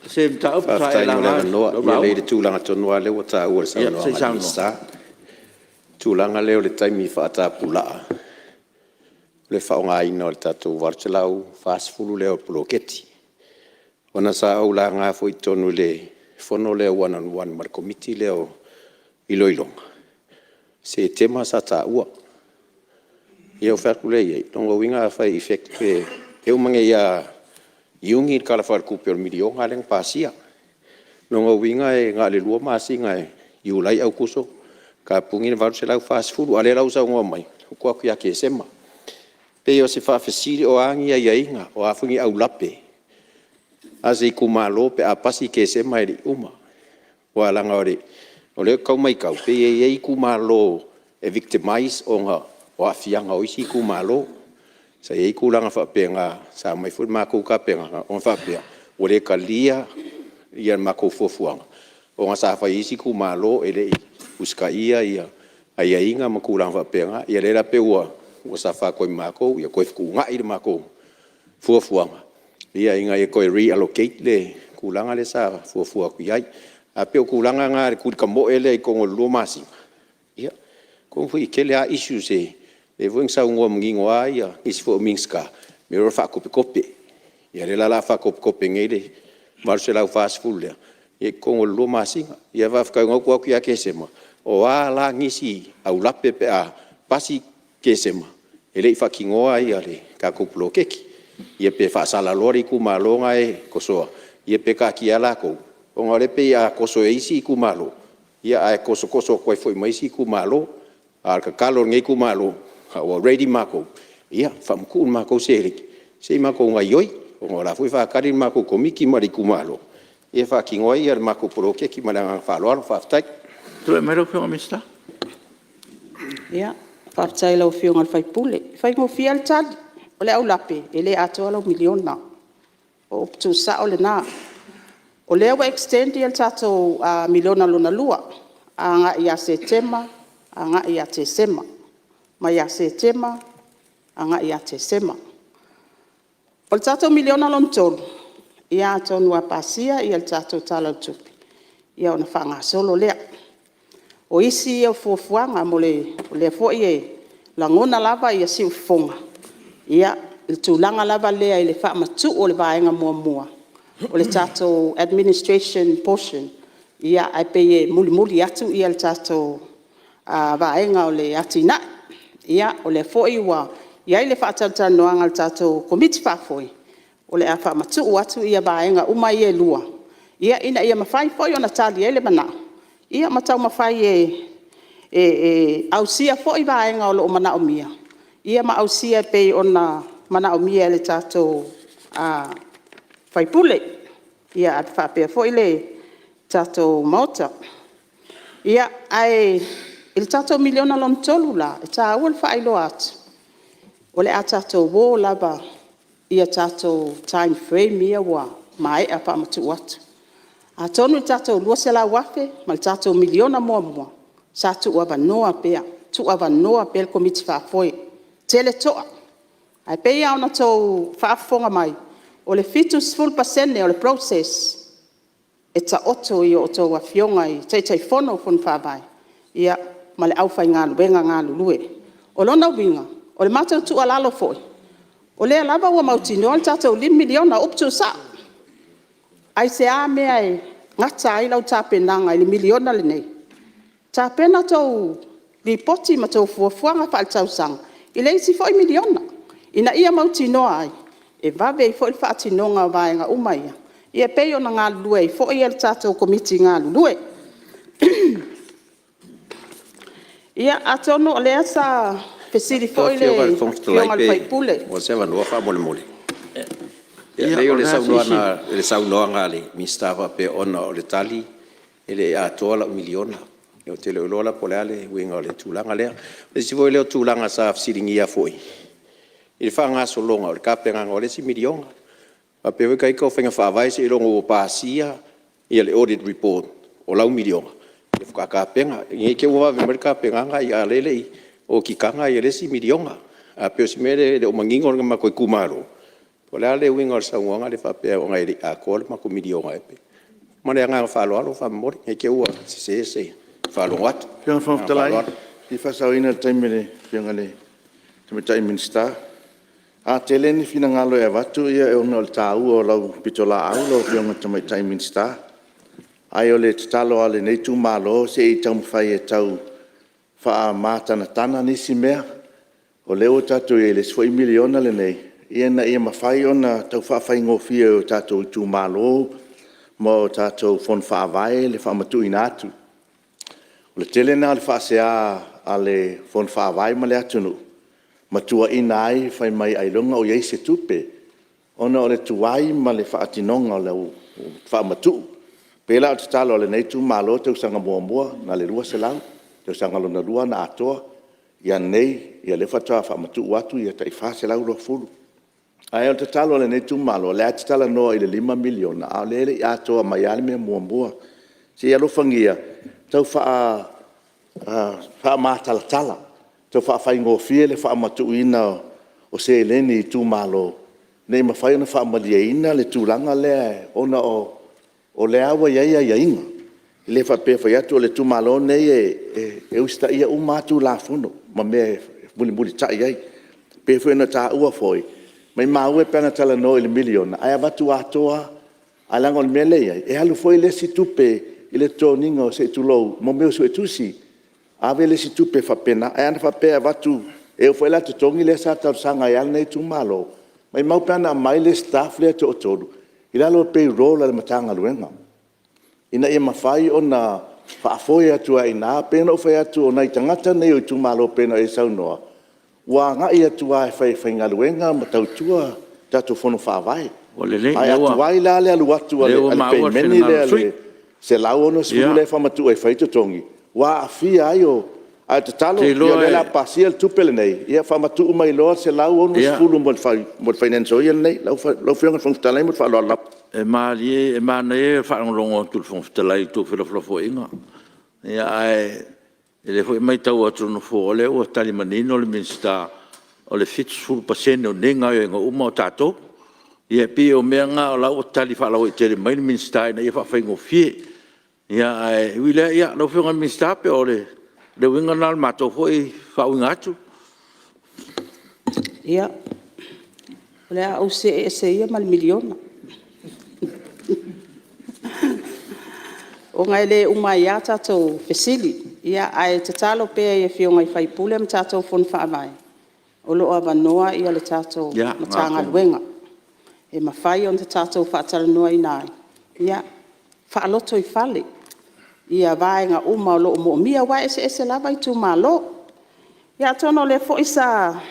o se mataupu sa e Faafetai mo le laga i avanoa. lau Ia leai lauga. o le tulaga tonu lava lea ua taua i le Ia se saunoaga i a le saunoa. Minisita, o le tulaga lea o le taimi faatapulaa o le faaaogaina o le tatou $840 lea o le poloketi. Ona sa ou laga foi i totonu i le fono lea one on one ma le Komiti lea o iloiloga, Setema sa taua. Ia ou fai atu lea i ai, lona uiga afai e effect pe uma nei ia Iuni le Tala Faaletupe o le Miliona lea na pasia. O lona uiga e na o le 2 masina Iulai Aokuso tapuni le $840, a o lea la ua saunoa mai ua tuu atu ia Tesema. E pei o se faafesili, o a ni aiaiga, o a foi ni aulape a se itumalo pe a pasi Tesema e le i uma? Aua leaga o lea ou te tau matau, e pei e i ai itumalo e victimize ona o aafiaga o isi itumalo. Sa i ai tulaga faapena sa aumai foi le matou tapenaga ona faapea ua le talia le matou fuafuaga ona sa fai e isi itumalo e le i usitaia aiaiga ma tulaga faapena. Ia lea la pei ua safa atu ai ma matou ia toe fetuunai le matou fuafuaga ina ia toe reallocate le tulaga lea sa fuafua atu i ai. Ae pei o tulaga na i le tulitamoe lea i totonu o le 2 masina, ia atonu foi e tele lava issues e… lea foi na saunoa manino lava nisi foi o Minisita, o mea ia o le faatopetope. Ia lea la o le a faatopetope nei le $840 lea i totonu o le 2 masina. Ae faafetai o lena ua tuu atu ia Tesema, o a la nisi aulape pe a pasi Tesema e le i faatinoa le tatou poloketi. Ia pe faasala loa le itumalo lena e tosoa, ia pe taatia lava latou, ona o lea e pei a toso e isi itumalo, ae tosotoso atu ai foi ma isi itumalo. A o le tatalo a lenei itumalo, a ua ready matou, ia faamatuu le matou seleni se i matou gaoioi, ona o la e foi e faatali le matou Komiti ma le itumalo e faatino ai le matou poloketi. Ma le agaga faaaloalo faafetai. Tulai mai lau Afioga i le Minisita. Faafetai i lau Afioga i le sui usufono. E faigofie lava le tali. O le aulape, e le atoa lau miliona. O upu tuusao lena. O lea ua extend le tatou miliona lona lua agai ia Setema agai ia Tesema, mai ia Setema agai ia Tesema. O le tatou miliona lona tolu, ia atonu a pasia le tatou Tala o le Tupe, ia ona faagasolo lea. O isi ia o fuafuaga o lea foi e lagona lava siufofoga i le tulaga lava lea i le faamatuu o le vaega muamua o le tatou administration portion, ae pei e mulimuli atu le tatou vaega o le atinae. Ia, o lea foi ua i ai le faatalatalanoaga a le tatou Komiti Faafoe, o le a faamatuu atu vaega uma ia e lua ina ia mafai foi ona tali ai le manao ma taumafai e ausia foi vaega o lo o manaomia ma ausia e pei ona manaomia e le tatou sui usufono faapea foi le tatou Maota. Ae i le tatou miliona lona tolu la, e taua le faailoa atu, o le a tatou o lava tatou time frame ia ua maea faamatuu atu. Atonu o le tatou $200,000 ma le tatou $1miliona muamua, sa tuuavanoa pea, tuuavanoa pea le Komiti Faafoe. E tele toa, ae pei lava ona outou faafofoga mai, o le 70% o le process, e taoto i a outou afioga i Taitaifono o Fono Faavae, ia ma le aufaigaluega galulue. O lona uiga, o le matou tuualalo foi, o lea lava ua mautinoa ia le tatou $5 miliona o upu tuusao. Aisea le mea e gata ai lau tapenaga i le $1 miliona lenei? Tapena a outou lipoti ma tou fuafuaga faale-tausaga i le isi foi $1 miliona, ina ia mautinoa ai, e vave ai foi le faatinoga o vaega uma ia, ia e pei ona galulue ai foi ia le tatou Komiti galulue. Ia atonu o lea sa fesili foi le afioga i le sui usufono... Lau afioga i le Fofoga Fetalai pe maua se avanoa faamolemole. Ia leai o le saunoaga a le Minisita faapea ona o le tali e le i atoa lau $1 miliona. Ia ou te le o iloa la po o le a le uiga o le tulaga lea. O le isi foi lea o tulaga sa fesiligia foi i le faagasologa o le tapenaga o le isi $1 miliona. Faapea foi ita o faiga faavae seiloga ua pasia ia le Audit Report o lau $1 miliona ia faatoa tapena. Ne i te i ua vave mai le tapenaga ae o lea e le i okika ina le isi $1 miliona. Ae pei o si mea lea e le o manino le matou itumalo, po o le a le uiga o le saunoaga lea faapea ona e le i atoa le matou $1 miliona. Ma le agaga faaaloalo faamolemole ne i te i ua sese se faalogo atu. Lau afioga i le Fofoga Fetalai, e fia faasaoina le taimi o le afioga i le Tamaitai Minisita. A tele ni finagalo e avatu ona o le taua o lau pitolaau lau afioga i le Tamaitai Minisita. Ae o le tatalo a lenei itumalo se i taumafai e tau faamatanatana nisi mea. O lea ua tatou i ai i le isi foi $1 miliona lenei, ina ia mafai ona tau faafaigofie i o tatou itumalo ma tatou Fono Faavae le faamatuuina atu. O le tele lena o le faasea a le Fono Faavae ma le atunuu ma tuuaiina ai fai mai ailoga o i ai se tupe, ona o le tuai ma le faatinoga o le faamatuu. E pei la o le tatalo a lenei itumalo i le tausaga muamua na o le $200, tausaga lona lua na atoa, ia nei lea faatoa faamatuu atu le tai $420,000. Ae o le tatalo a lenei itumalo, o lea lava e te talanoa i le $5 miliona a o lea e le i atoa mai lava le mea muamua. Se i alofagia tau faamatalatala, tau faafaigofie le faamatuuina o seleni i itumalo ina ia mafai ona faamalieina le tulaga lea ona o lea lava ua i ai aiaiga. E le faapea e fai atu o le itumalo lenei e usitaia uma lava Tulafono ma mea e mulimulitai ai. E pei foi ona taua foi, maumau e pe ana talanoa i le $1 miliona ae avatu atoa lava. Ae leaga o le mea lea e i ai, e alu foi le isi tupe i le totogiina se i tulou, mo mea o suetusi, ave le isi tupe faapena. Ae ana faapea e avatu, e oo foi la i totogi lea sa talosaga ai lava lenei itumalo, maumau pe ana aumai le staff lea e toatolu i lalo o le payroll a le Matagaluega, ina ia mafai ona faafoe atu lava i ina. E pei ona ou fai atu o nai tagata nei o itumalo pei ona e saunoa, ua agai atu lava e faifaigaluega ma tautua tatou Fono Faavae. Ua lelei, Ae a tuai la le alu atu a o lea le ua maua le payment finagalo lea o le sui e $160 lea e faamatuu e fai ai totogi, ua aafia ai. A o le tatalo Ou te iloa o lea o le a pasia le tupe lenei, ia faamatuu mai loa le $160 mo le financial year lenei. Lau Afioga i le Fofoga Fetalai ma le faaaloalo lava. E malie e manaia ia o le faalogologo atu a le Fofoga Fetalai i a outou felafolafoaiga. Ae o lea foi e matau atu e le Nofoa, o lea ua tali manino le Minisita, o le 70% o nei gaoioiga uma o tatou. Ia e pei o mea na o la ua tali faalauaitele mai le Minisita ina ia faafaigofie. Ae ui i lea, lau Afioga i le Minisita po o le uiga lena o le matou foi faauiga atu. Ia, o le a ou see ese ia ma le $1 miliona, ona e le uma ai lava tatou fesili. Ae tatalo pea i afioga i sui usufono ma tatou Fono Faavae, o lo o avanoa le tatou Matagaluega e mafai ona tatou faatalanoaina ai, faalotoifale vaega uma o lo o moomia, aua e eseese lava itumalo. Ia atonu o lea foi sa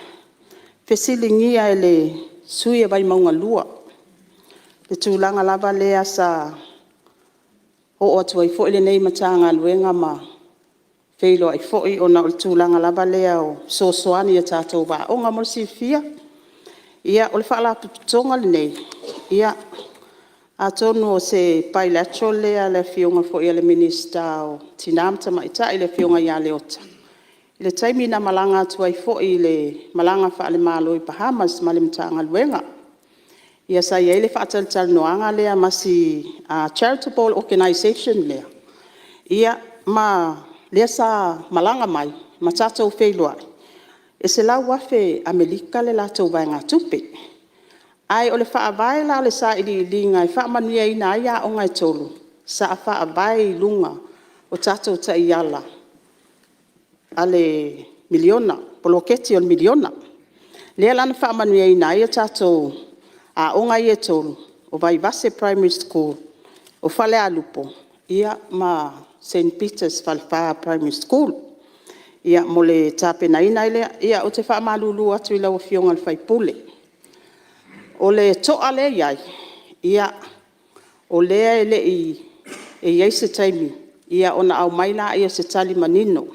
fesiligia e le sui usufono o Vaimauga 2 le tulaga lava lea sa oo atu ai foi lenei Matagaluega ma feiloai foi ona o le tulaga lava lea o fesoasoani i a tatou aoga. Mo le silafia, Ia, o le Faalapotopotoga lenei, atonu o se bilateral lea a le Afioga foi i le Minisita o Tina ma Tamaitai le Afioga ia Leota, i le taimi na malaga atu ai foi i le malaga faale-Malo i Bahamas ma le Matagaluega. Ia sa i ai le faatalatalanoaga lea ma si charitable organization lea, ma lea sa malaga mai ma tatou feiloai, e $100,000 Amerika le latou vaegatupe. Ae o le faavae la o le sailiiliga e faamanuiaina ai aoga e 3, sa faavae i luga o tatou taiala a le poloketi o le miliona. Lea la na faamanuiaina ai tatou aoga ia e 3, o Vaivase Primary School, o Falealupo ma Saint Peters Falefa Primary School, mo le tapenaina ai lea. Ia ou te faamalulu atu i lau Afioga i le sui usufono, o le toa lea e i ai, o lea e le i i ai se taimi ona aumai lea o se tali manino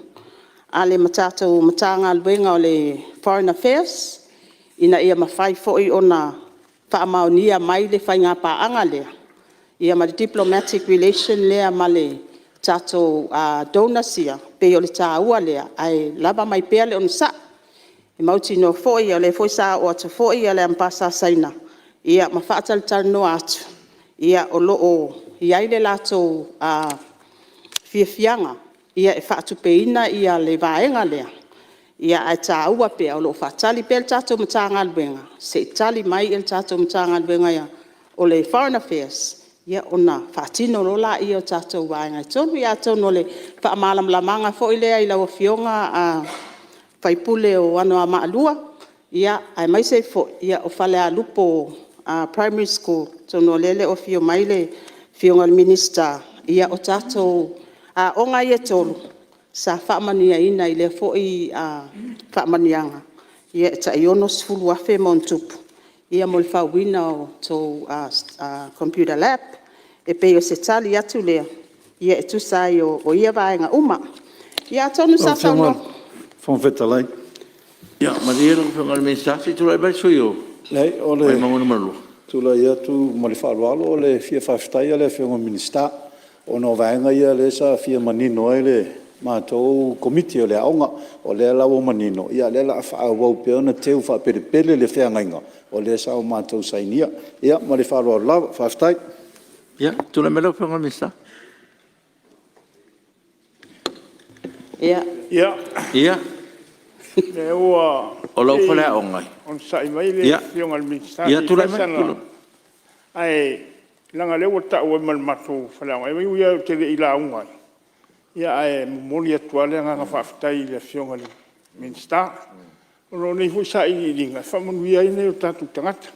a le tatou Matagaluega o le Foreign Affairs, ina ia mafai foi ona faamaonia mai le faiga paaga lea ma le diplomatic relation lea ma le tatou donors ia. E pei o le taua lea, ae lava mai pea le onosai. E mautinoa foi o lea foi sa oo atu foi le Ambassador a Saina ma faatalatalanoa atu, o lo o i ai le latou fiafiaga e faatupeina le vaega lea, ae taua pea, o lo o faatali pea le tatou Matagaluega se i tali mai le tatou Matagaluega o le Foreign Affairs ona faatino loa lea o tatou vaega e 3. Ia atonu o le faamalamalamaga foi lea i lau Afioga sui usufono o Anoamaa 2, aemaise ai foi o Falealupo Primary School, atonu o lea e le o afio mai le Afioga i le Minisita, ia o tatou aoga ia e 3 sa faamanuiaina i lea foi faamanuiaga e tai $60,000+ mo le fauina o tou computer lap. E pei o se tali atu lea e tusa ai o ia vaega uma. Ia atonu sa saunoa... Lau Afioga i le Fofoga Fetalai... Ia malie lau Afioga i le Minisita, se i tulai mai le sui usufono mo Vaimauga 2. Leai, ou te tulai atu ma le faaaloalo e fia faafetai le Afioga i le Minisita, ona o vaega ia lea sa fia manino ai le matou Komiti o le aoga. O lea la ua manino, o lea o le a faaauau pea ona teu faapelepele le feagaiga o lea sa matou sainia. Ia ma le faaaloalo lava. Faafetai. Ia, tulai mai lau Afioga i le Minisita. Ia, o lau faleaoga e… Se i onosai mai le Afioga i le Minisita se i fai sana... Ae leaga o lea ua taua ai ma le matou faleaoga. E ui lava ou te le i lauga ai, ae momoli atu lava le agaga faafetai i le Afioga i le Minisita, ona o nei foi sailiiliga e faamanuia ai nai o tatou tagata.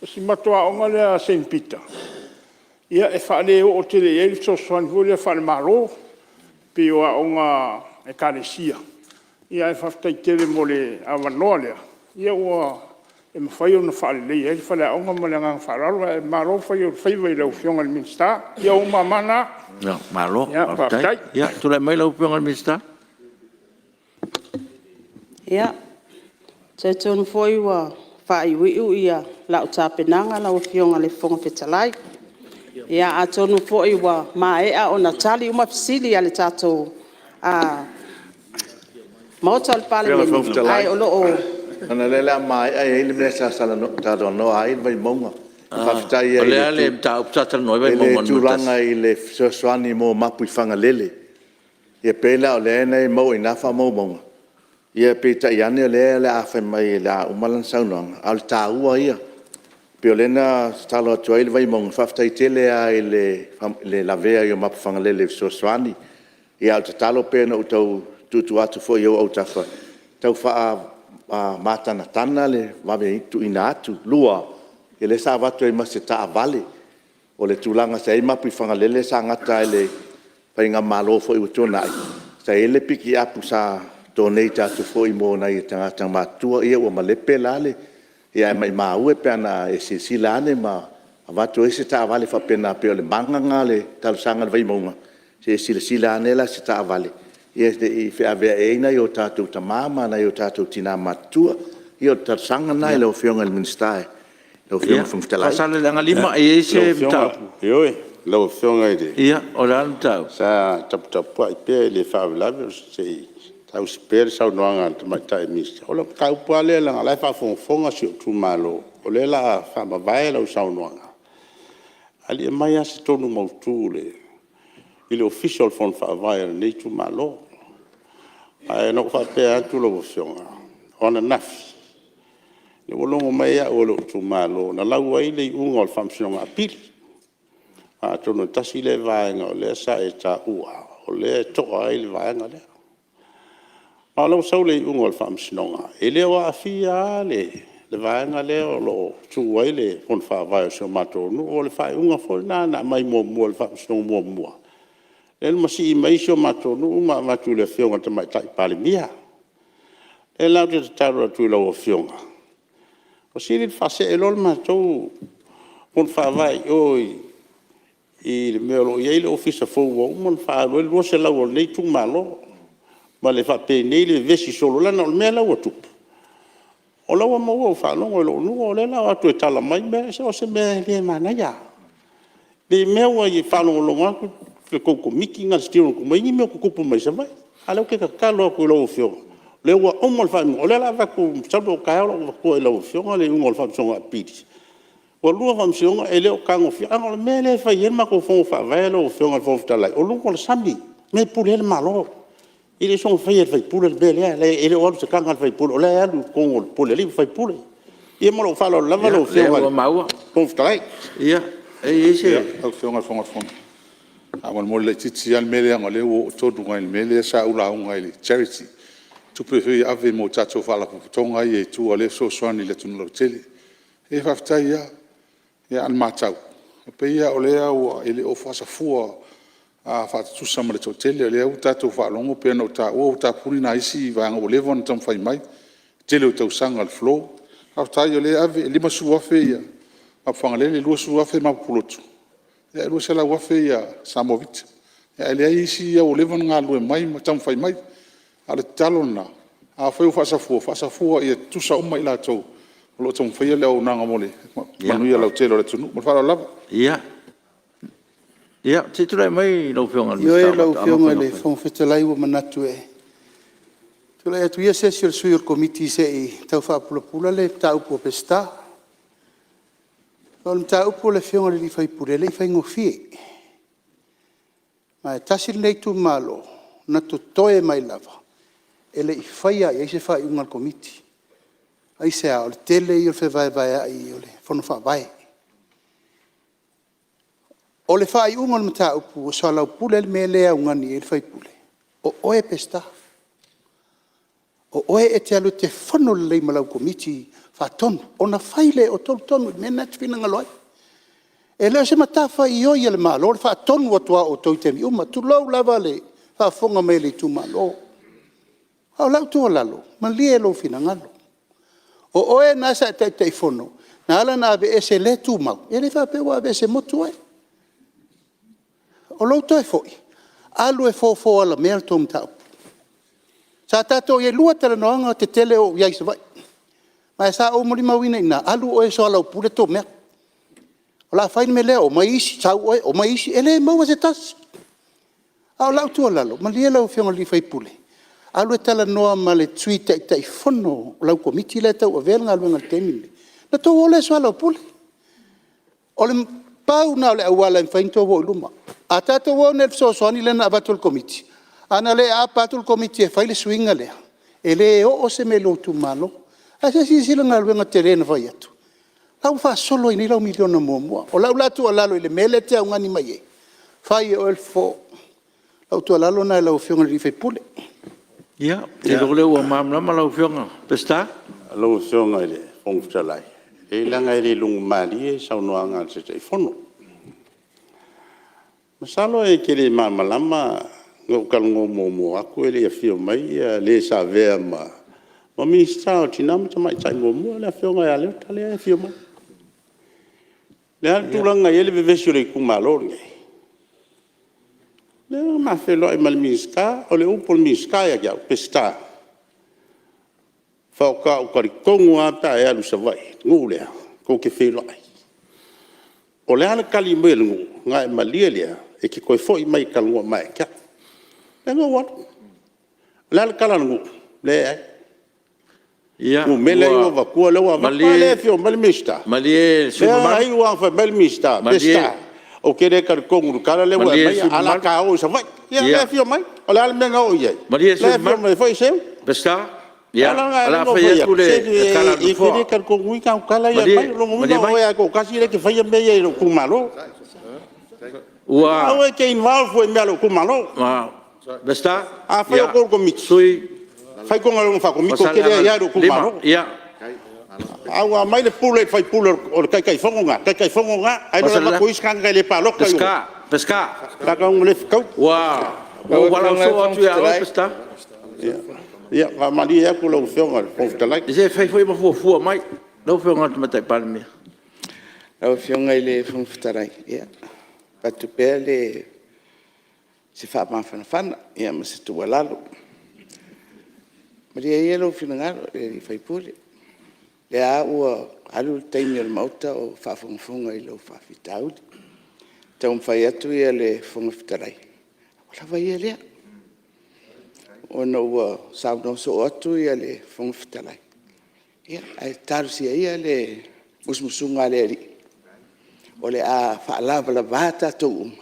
O si matou aoga lea a Saint Peter, e faale oo tele i ai le fesoasoani foi lea faale-Malo pei o aoga a Ekalesia, ae faafetai tele mo le avanoa lea ua mafai ona faaleleia ai le faleaoga ma le agaga faaaloalo. Ae malo fai o le faiva i lau Afioga i le Minisita. Ia o ou mama na. Malo faafetai. Ia tulai mai lau Afioga i le Minisita. Ia, e talitonu foi ua faaiuiu lau tapenaga lau Afioga i le Fofoga Fetalai. Ia atonu foi ua maea ona tali uma fesili a le tatou Maota o le Palemene, ae o lo o... Lau Afioga i le Fofoga Fetalai, leaga o lea o le a maea, e i ai le mea sa talanoa ai le Vaimauga. Faafetai O le a le mataupu sa talanoa ai Vaimauga 1? I le tulaga i le fesoasoani mo Mapuifagalele. Ia pei la o lea na e maua i ina faamaumauga, ia peitai ane o lea o le a fai mai o le a uma lana saunoaga, a o le taua ia. E pei o lea na tatalo atu ai le Vaimauga, faafetai tele lava i le lavea ai o Mapuifagalele i fesoasoani. Ia a o le tatalo pei ona ou tau tuutuu atu foi i ou autafa, tau faamatanatana le vave tuuina atu. Lua, o lea sa avatu ai ma se taavale. O le tulaga sa i ai Mapuifagalele sa gata lava i le faigamalo foi ua tuanai, sa i ai le pikiapu sa donate atu foi mo nai tagata matutua, ia ua malepe la le… Ae maumau e pe ana e silasila ane ma avatu ai se taavale faapena, pei o le maga lena o le talosaga a le Vaimauga, se i e silasila ane la i se taavale se i feaveai ai nai o tatou tama ma nai o tatou tina matutua. Ia o le talosaga lena i lau Afioga i le Minisita lau Afioga i le Fofoga Fetalai. Faasaleleaga 5, e i ai se mataupu? Ioe, lau Afioga i le… O le a le mataupu? Sa taputapuai pea e le faalavelave se i saausi pea le saunoaga a le Tamaitai Minisita. O lau mataupu lava lea leaga o la e faafogafoga si ou itumalo, o lea o le a faamavae lau saunoaga, ae le i aumai lava se tonu mautu i le Ofisa o le Fono Faavae o lenei itumalo. Ae na ou faapea atu lau Afioga, o ananafi ua logo mai au e lou itumalo na lau ai le iuga o le Faamasinoga Apili. Atonu e tasi lea vaega o lea sa e taua o lea e toa ai le vaega lea. A o lea ua sau le iuga o le Faamasinoga, e le o aafia lava le vaega lea o lo o tu ai le Fono Faavae o si o matou nuu. O le faaiuga foi lena na aumai muamua e le Faamasinoga muamua, lea na masii mai ai si o matou nuu ma avatu i le Afioga i le Tamaitai Palemia. O lea la ou te tatalo atu i lau Afioga, ua sili le faasee loa le matou Fono Faavae i o i le mea o lo o i ai le Ofisa fou ua uma ona faaalu ai le $200,000 a lenei itumalo, ma le faapenei le vevesi solo, leaga o le mea la ua tupu, o la e ua maua ua faalogo e lou nuu o lea o le a o atu e tala mai mea. Se o se mea e le manaia. Ne i mea ua e faalogologo atu le tou Komiti lena o le Steering Committee ua i ai ni mea o tutupu mai Savaii. A o lea ou te tatalo atu i lau Afioga, o lea ua uma le faaiuga, o lea o le a avatu masalo o taeao o le a ou avatua i lau Afioga le iuga o le Faamasinoga Apili. Ua lua Faamasinoga e le o tagofia. Leaga o le mea lea e fai ai le matou Fono Faavae lau Afioga i le Fofoga Fetalai, o luga o le sami, mea e pule ai le Malo. E le soona faia e le sui usufono le mea lea, e le o alu i se taga a le sui usufono, o la e alu i totonu o le pule a alii ma faipule. Ia ma lou faaaloalo lava lau Afioga i le Fofoga Fetalai. Ia, lea ua maua. E i ai se… Lau Afioga i le Fofoga o le Fono, faamolemole laitiiti lava le mea lea leaga o lea ua oo tonu lava i le mea lea sa ou lauga ai i le charity, tupe foi ia e ave mo tatou faalapotopotoga ia i tua lea e fesoasoani i le atunuu lautele. Ia faafetai lava. Ae o le matau, e pei lava o lea e le o faasafua tutusa ma le toatele. O lea ua tatou faalogo pei ona ou taua ua tapuni nai isi vaega ua leva ona taumafai mai i le tele o tausaga o le flow. Faafetai o lea e ave, e $50,000 Afagalele, $20,000 Mapupulotu, ae $200,000 Samoa Vita. Ae leai isi ia ua leva ona galulue mai ma taumafai mai. A o le tatalo lena, afai o faasafua, faasafua ia tutusa uma i latou o lo o taumafaia le auaunaga mo le manuia lautele o le atunuu. Ma le faaaloalo lava. Ia, se i tulai mai lau Afioga i le Ioe Minisita o lau Faatoaga ma Afioga i le Faiga Faiva. Fofoga Fetalai, ua manatu e tulai atu ia se isi o le sui o le Komiti se i tau faapulapula le mataupu a Peseta. O le mataupu a le Afioga i le sui usufono e le i faigofie. Ma e tasi lenei itumalo na totoe mai lava e le i faia lava i ai se faaiuga a le Komiti. Aisea? O le tele ia o le fevaevaeai o le Fono Faavae. O le faaiuga o le mataupu ua soalaupule ai le mea lea e augani ai le sui usufono, o oe Peseta. O oe e te alu e te fono lelei ma lau Komiti Faatonu ona fai lea e outou le tonu i le mea lena e te finagalo ai. E le o se matafaioi a le Malo le faatonu atu lava o outou i taimi uma, tulou lava le faafofoga mai a le itumalo. A o lau tuualalo, malie lou finagalo, o oe lena sa e Taitaifono na ala ona aveese e le tumau, e le faapea ua aveese motu oe. O lou toe foi, alu e fofo alamea le tou mataupu. Sa tatou i ai e lua talanoaga tetele o ou i ai i Savaii, ma sa ou molimauina i ina, alu oe e soalaupule tou mea. O le a fai le mea lea, omai isi, sau oe, omai isi, e le maua se tasi. A o lau tuualalo, malie lau Afioga i le sui usufono, alu e talanoa ma le Sui Taitaifono o lau Komiti lea e tauavea le galuega i le taimi lenei, ona outou o lea e soalaupule. Na pau lena o le auala e mafai ona outou o i luma. A tatou o nei i le fesoasoani lea na avatu e le Komiti, ana le aapa atu le Komiti e fai le suiga lea, e le oo se mea i lou itumalo. Ae se i silasila i le galuega tele na fai atu? O la ua faasolo ai nei lau miliona muamua. O lau la tuualalo i le mea lea e te augani mai ai, fai e oe le fofo. O lau tuualalo lena i lau Afioga i le sui usufono. Ia, ou te iloa o lea ua malamalama lau Afioga Peseta. Lau Afioga i le Fofoga Fetalai, leaga e le logomalie le saunoaga a le Taitaifono. Masalo e te le malamalama na ou talanoa muamua atu e le i afio mai le sa avea ma Minisita o Tina ma Tamaitai muamua, le Afioga ia Leota lea e afio mai. O le a le tulaga na i ai le vevesi o le itumalo lenei? Lea na ma feiloai ma le Minisita, o le upu a le Minisita ia te au, Peseta, Faatoa ou talitonu lava pe a e alu i Savaii i le nuu lea tou te feiloai. O le a le tali mai a le nuu, ona e malie lea e te toe foi mai e talanoa mai ia te au. Lea na ou alu. O le a le tala a le nuu? Leai. O numera ia ua avatua lea ua avatu. A lea e afio mai le Minisita. Malie le sui usufono Lea na iu lava ina fai mai le Minisita, Peseta, ou te le talitonu i le tala lea ua e Malie le aumaia, ae o le a ta o i Savaii. Ia o lea e afio mai. O le a le mea na oo i ai? Malie le O lea sui e afio usufono mai foi Seu. Peseta, O le ala o lena le e ala a ona ou fai fai atu atu, le se tala a le e te Nofoa. le talitonuina au tala ia e Malie, aumai. O lona malie uiga o mai. oe lava e toatasi lea e te faia mea ia i lou itumalo. Ua Aua e te involve foi i mea a lou itumalo. Peseta, Afai o outou o le Komiti, fai a outou galuega faa-Komiti, ou te le aia i lou itumalo. 5, ia. Ae ua aumai le pule i le sui usufono o le Taitaifono lena, Taitaifono lena, ae le avatu e isi tagata e le palota i o. Peseta, Tagata le fetaui. Ua ou valaau soo atu ia oe Peseta. Ia faamalie atu lau Afioga i le Fofoga Fetalai. Se e fai foi ma fuafua mai. Lau Afioga i le Tamaitai Palemia. Lau Afioga i le Fofoga Fetalai, e avatu pea se faamafanafana ma se tuualalo. Malie ia lou finagalo le sui usufono, o lea lava ua alu le taimi o le Maota o faafogafoga i lou faafitauli. E taumafai atu le Fofoga Fetalai, ua lava ia lea, ona ua saunoa soo atu le Fofoga Fetalai. Ae talosia ia le musumusuga a le Alii o le a faalavalava tatou uma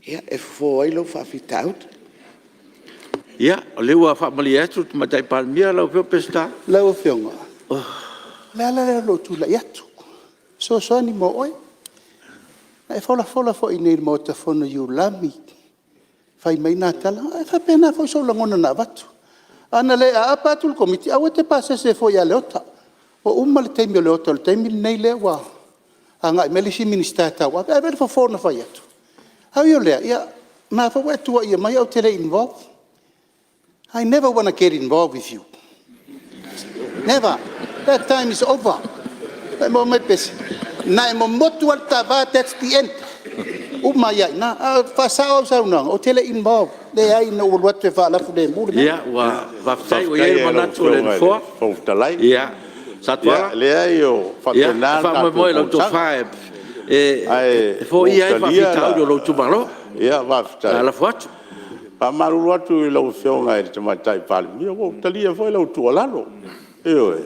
e fofo ai lou faafitauli. Ia, o lea ua faamalie atu le Tamaitai Palemia lau Afioga Peseta. Lau Afioga, o le ala lea o lou tulai atu, e fesoasoani mo oe. Na e folafola foi i inei i le Maota Fono i Aulami fai mai na tala, e faapena foi sou lagona na avatu. A na le aapa atu le Komiti, aua e te pasese fua ia Leota. Ua uma le taimi o Leota o le taimi lenei lea ua agai mai le isi Minisita e tauave. Ae vaai i le fofo na fai atu? Ae ui o lea, o lena foi ua e tuuaia mai au ou te le i involve. I never wanna get involve with you, never, that time is over. Maua mai Pese, na e momotu lava le ta va, thats the end, uma ai lava i ina. Ae faasao au saunoaga, ou te le i involve, leai na ou alu atu e faalafulemu le mea. Ia, ua faafetai ua i ai le Faafetai i lau manatu o le Afioga i le Nofoa. Fofoga Fetalai. Satuala, Ia, leai e faapena e le tatou faamoemoe i lau fonotaga. tofa Ae e ua ou foia ai le talia faafitauli o lou itumalo. le... O le a Faafetai. lafo atu. E faamalulu atu i lau Afioga i le Tamaitai Palemia, ua ou talia foi lau tuualalo, ioe.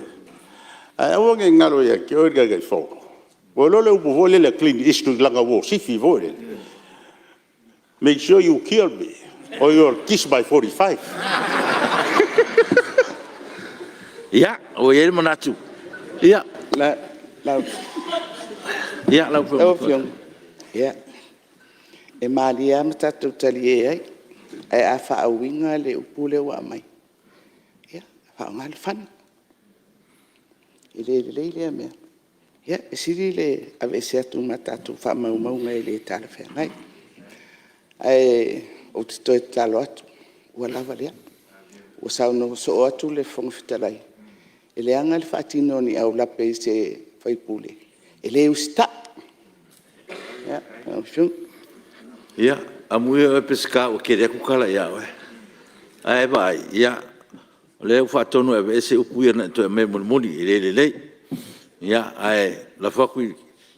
Ae aua ne i galo ia te oe le Taitaifono, ua iloa le upu foi lele a Clint Eastwood i lana war sifi foi lele, make sure you kill me or you'll kiss my 45. Ia, ua i ai le manatu, ia, lau Lau Afioga. Afioga, ia, e malie lava ma tatou talie ai, ae a faauiga le upu lea ua aumai, ia, faaaoga le fana. E le lelei lea mea. Ia, e sili le aveese atu ma tatou faamaumauga e le talafeagai. Ae ou te toe tatalo atu, ua lava lea. Ua saunoa soo atu le Fofoga Fetalai, e leaga le faatino o ni aulape i se sui usufono e le usitai. Lau Afioga. Ia, amuia oe Peseta ua tele atu tala ia oe. Ae vaai, o lea ua faatonu e aveese upu ia na e toe aumaia mulimuli, e le lelei. Ae lafo atu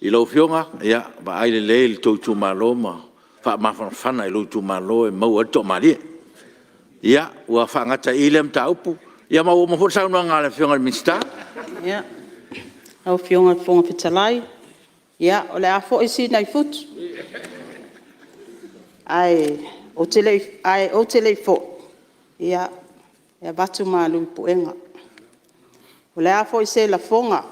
i lau Afioga, ia vaai lelei i le tou itumalo ma faamafanafana i lou itumalo e maua ai le toamalie. Ia, ua faagata ai i i lea mataupu, ma ua uma foi le saunoaga a le Afioga i le Minisita. Lau Afioga i le Fofoga Fetalai, ia o le a foi Sina i futu, ae ou te le i foi, e avatu malu i puega. O le a foi se lafoga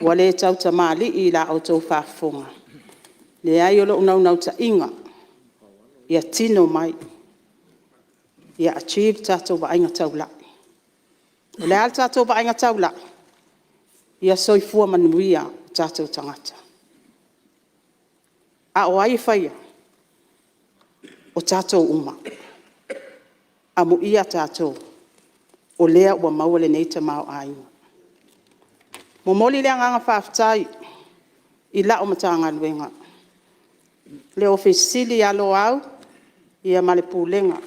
ua le tautamalii i la outou faafofoga, leai o lou naunautaiga, ia tino mai, ia achieve le tatou vaaiga taulai. O le a le tatou vaaiga taulai? Ia soifua manuia o tatou tagata. A o ai e faia? O tatou uma. Amuia tatou o lea ua maua lenei tamaoaiga. E momoli le agaga faafetai i lau Matagaluega, le Ofisa Sili o ia Loau ma le Pulega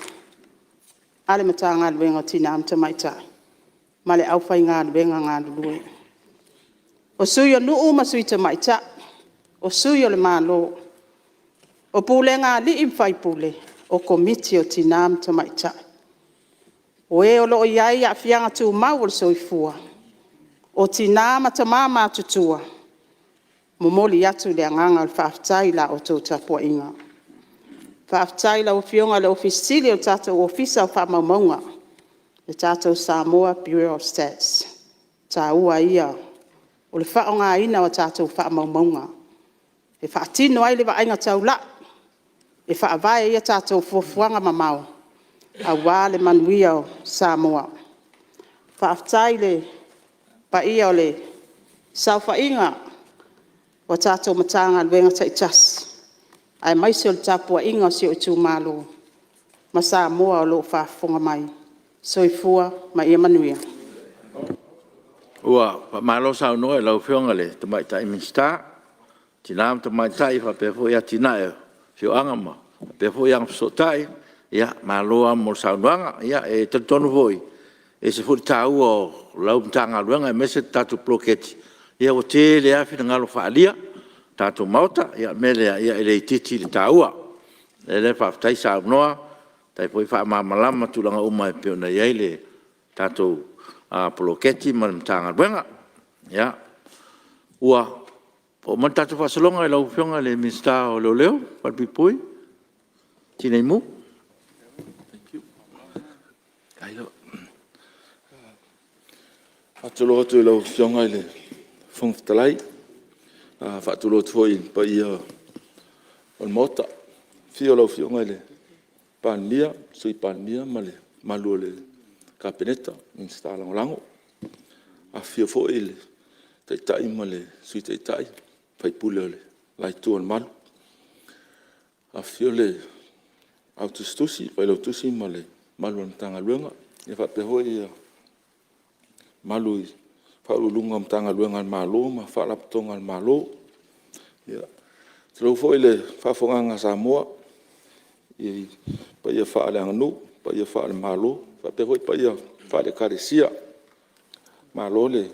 a le Matagaluega o Tina ma Tamaitai, ma le aufaigaluega galulue. O Sui o Nuu ma Sui Tamaitai, o Sui o le Malo, o Pulega a Alii ma Faipule, o Komiti o Tina ma Tamaitai. O e o lo o i ai aafiaga tumau o le soifua, o tina ma tama matutua, momoli atu le agaga o le faafetai i la outou tapuaiga. Faafetai i lau Afioga i le Ofisa Sili o le tatou Ofisa o Faamaumauga, le tatou Samoa Bureau of Stats. O le taua ia o le faaaogaina o tatou faamaumauga e faatino ai le vaaiga taulai, e faavae ai a tatou fuafuaga mamao aua le manuia o Samoa. Faafetai i le paia o le saofaiga o tatou Matagaluega taitasi, aemaise o le tapuaiga a si ou itumalo ma Samoa o lo o faafofoga mai. Soifua ma ia manuia. Ua faamalo saunoa i lau Afioga i le Tamaitai Minisita o Tina ma Tamaitai faapea foi Atinae o Siosiomaga faapea foi Agafesootai, malo lava mo le saunoaga. E talitonu foi e ese foi le taua o lau Matagaluega aemaise le tatou Poloketi, ia ua tele lava finagalo faaalia o le tatou Maota. O le mea lea e le itiiti le taua. O le mea lea faafetai saunoa, faafetai foi faamalamalama tulaga uma e pei ona i ai le tatou Poloketi ma le Matagaluega. Ia, ua oo mai le tatou faasologa i lau Afioga i le Minisita o Leoleo Malupuipui Tinei Mu. Faatalofa atu i lau Afioga i le Fofoga Fetalai, faatulou atu foi i le paia o le Maota, i le afio o lau Afioga i le Palemia, Sui Palemia ma le mamalu o le Kapeneta, Minisita Lagolago. Afifio foi le Taitai ma le Sui Taitai, sui usufono o le la Itu o le Malu. Afifio le Au Tusitusi, le Failautusi ma le mamalu o le Matagaluega, ia faapea foi le mamalu i Ofisa Sili o Pulega o Matagaluega a le Malo ma Faalapotopotoga a le Malo. Ia, tulou foi le faafofogaaga a Samoa i paia faaleaganuu, paia faale-Malo, faapea foi paia faale-Ekalesia. Malo le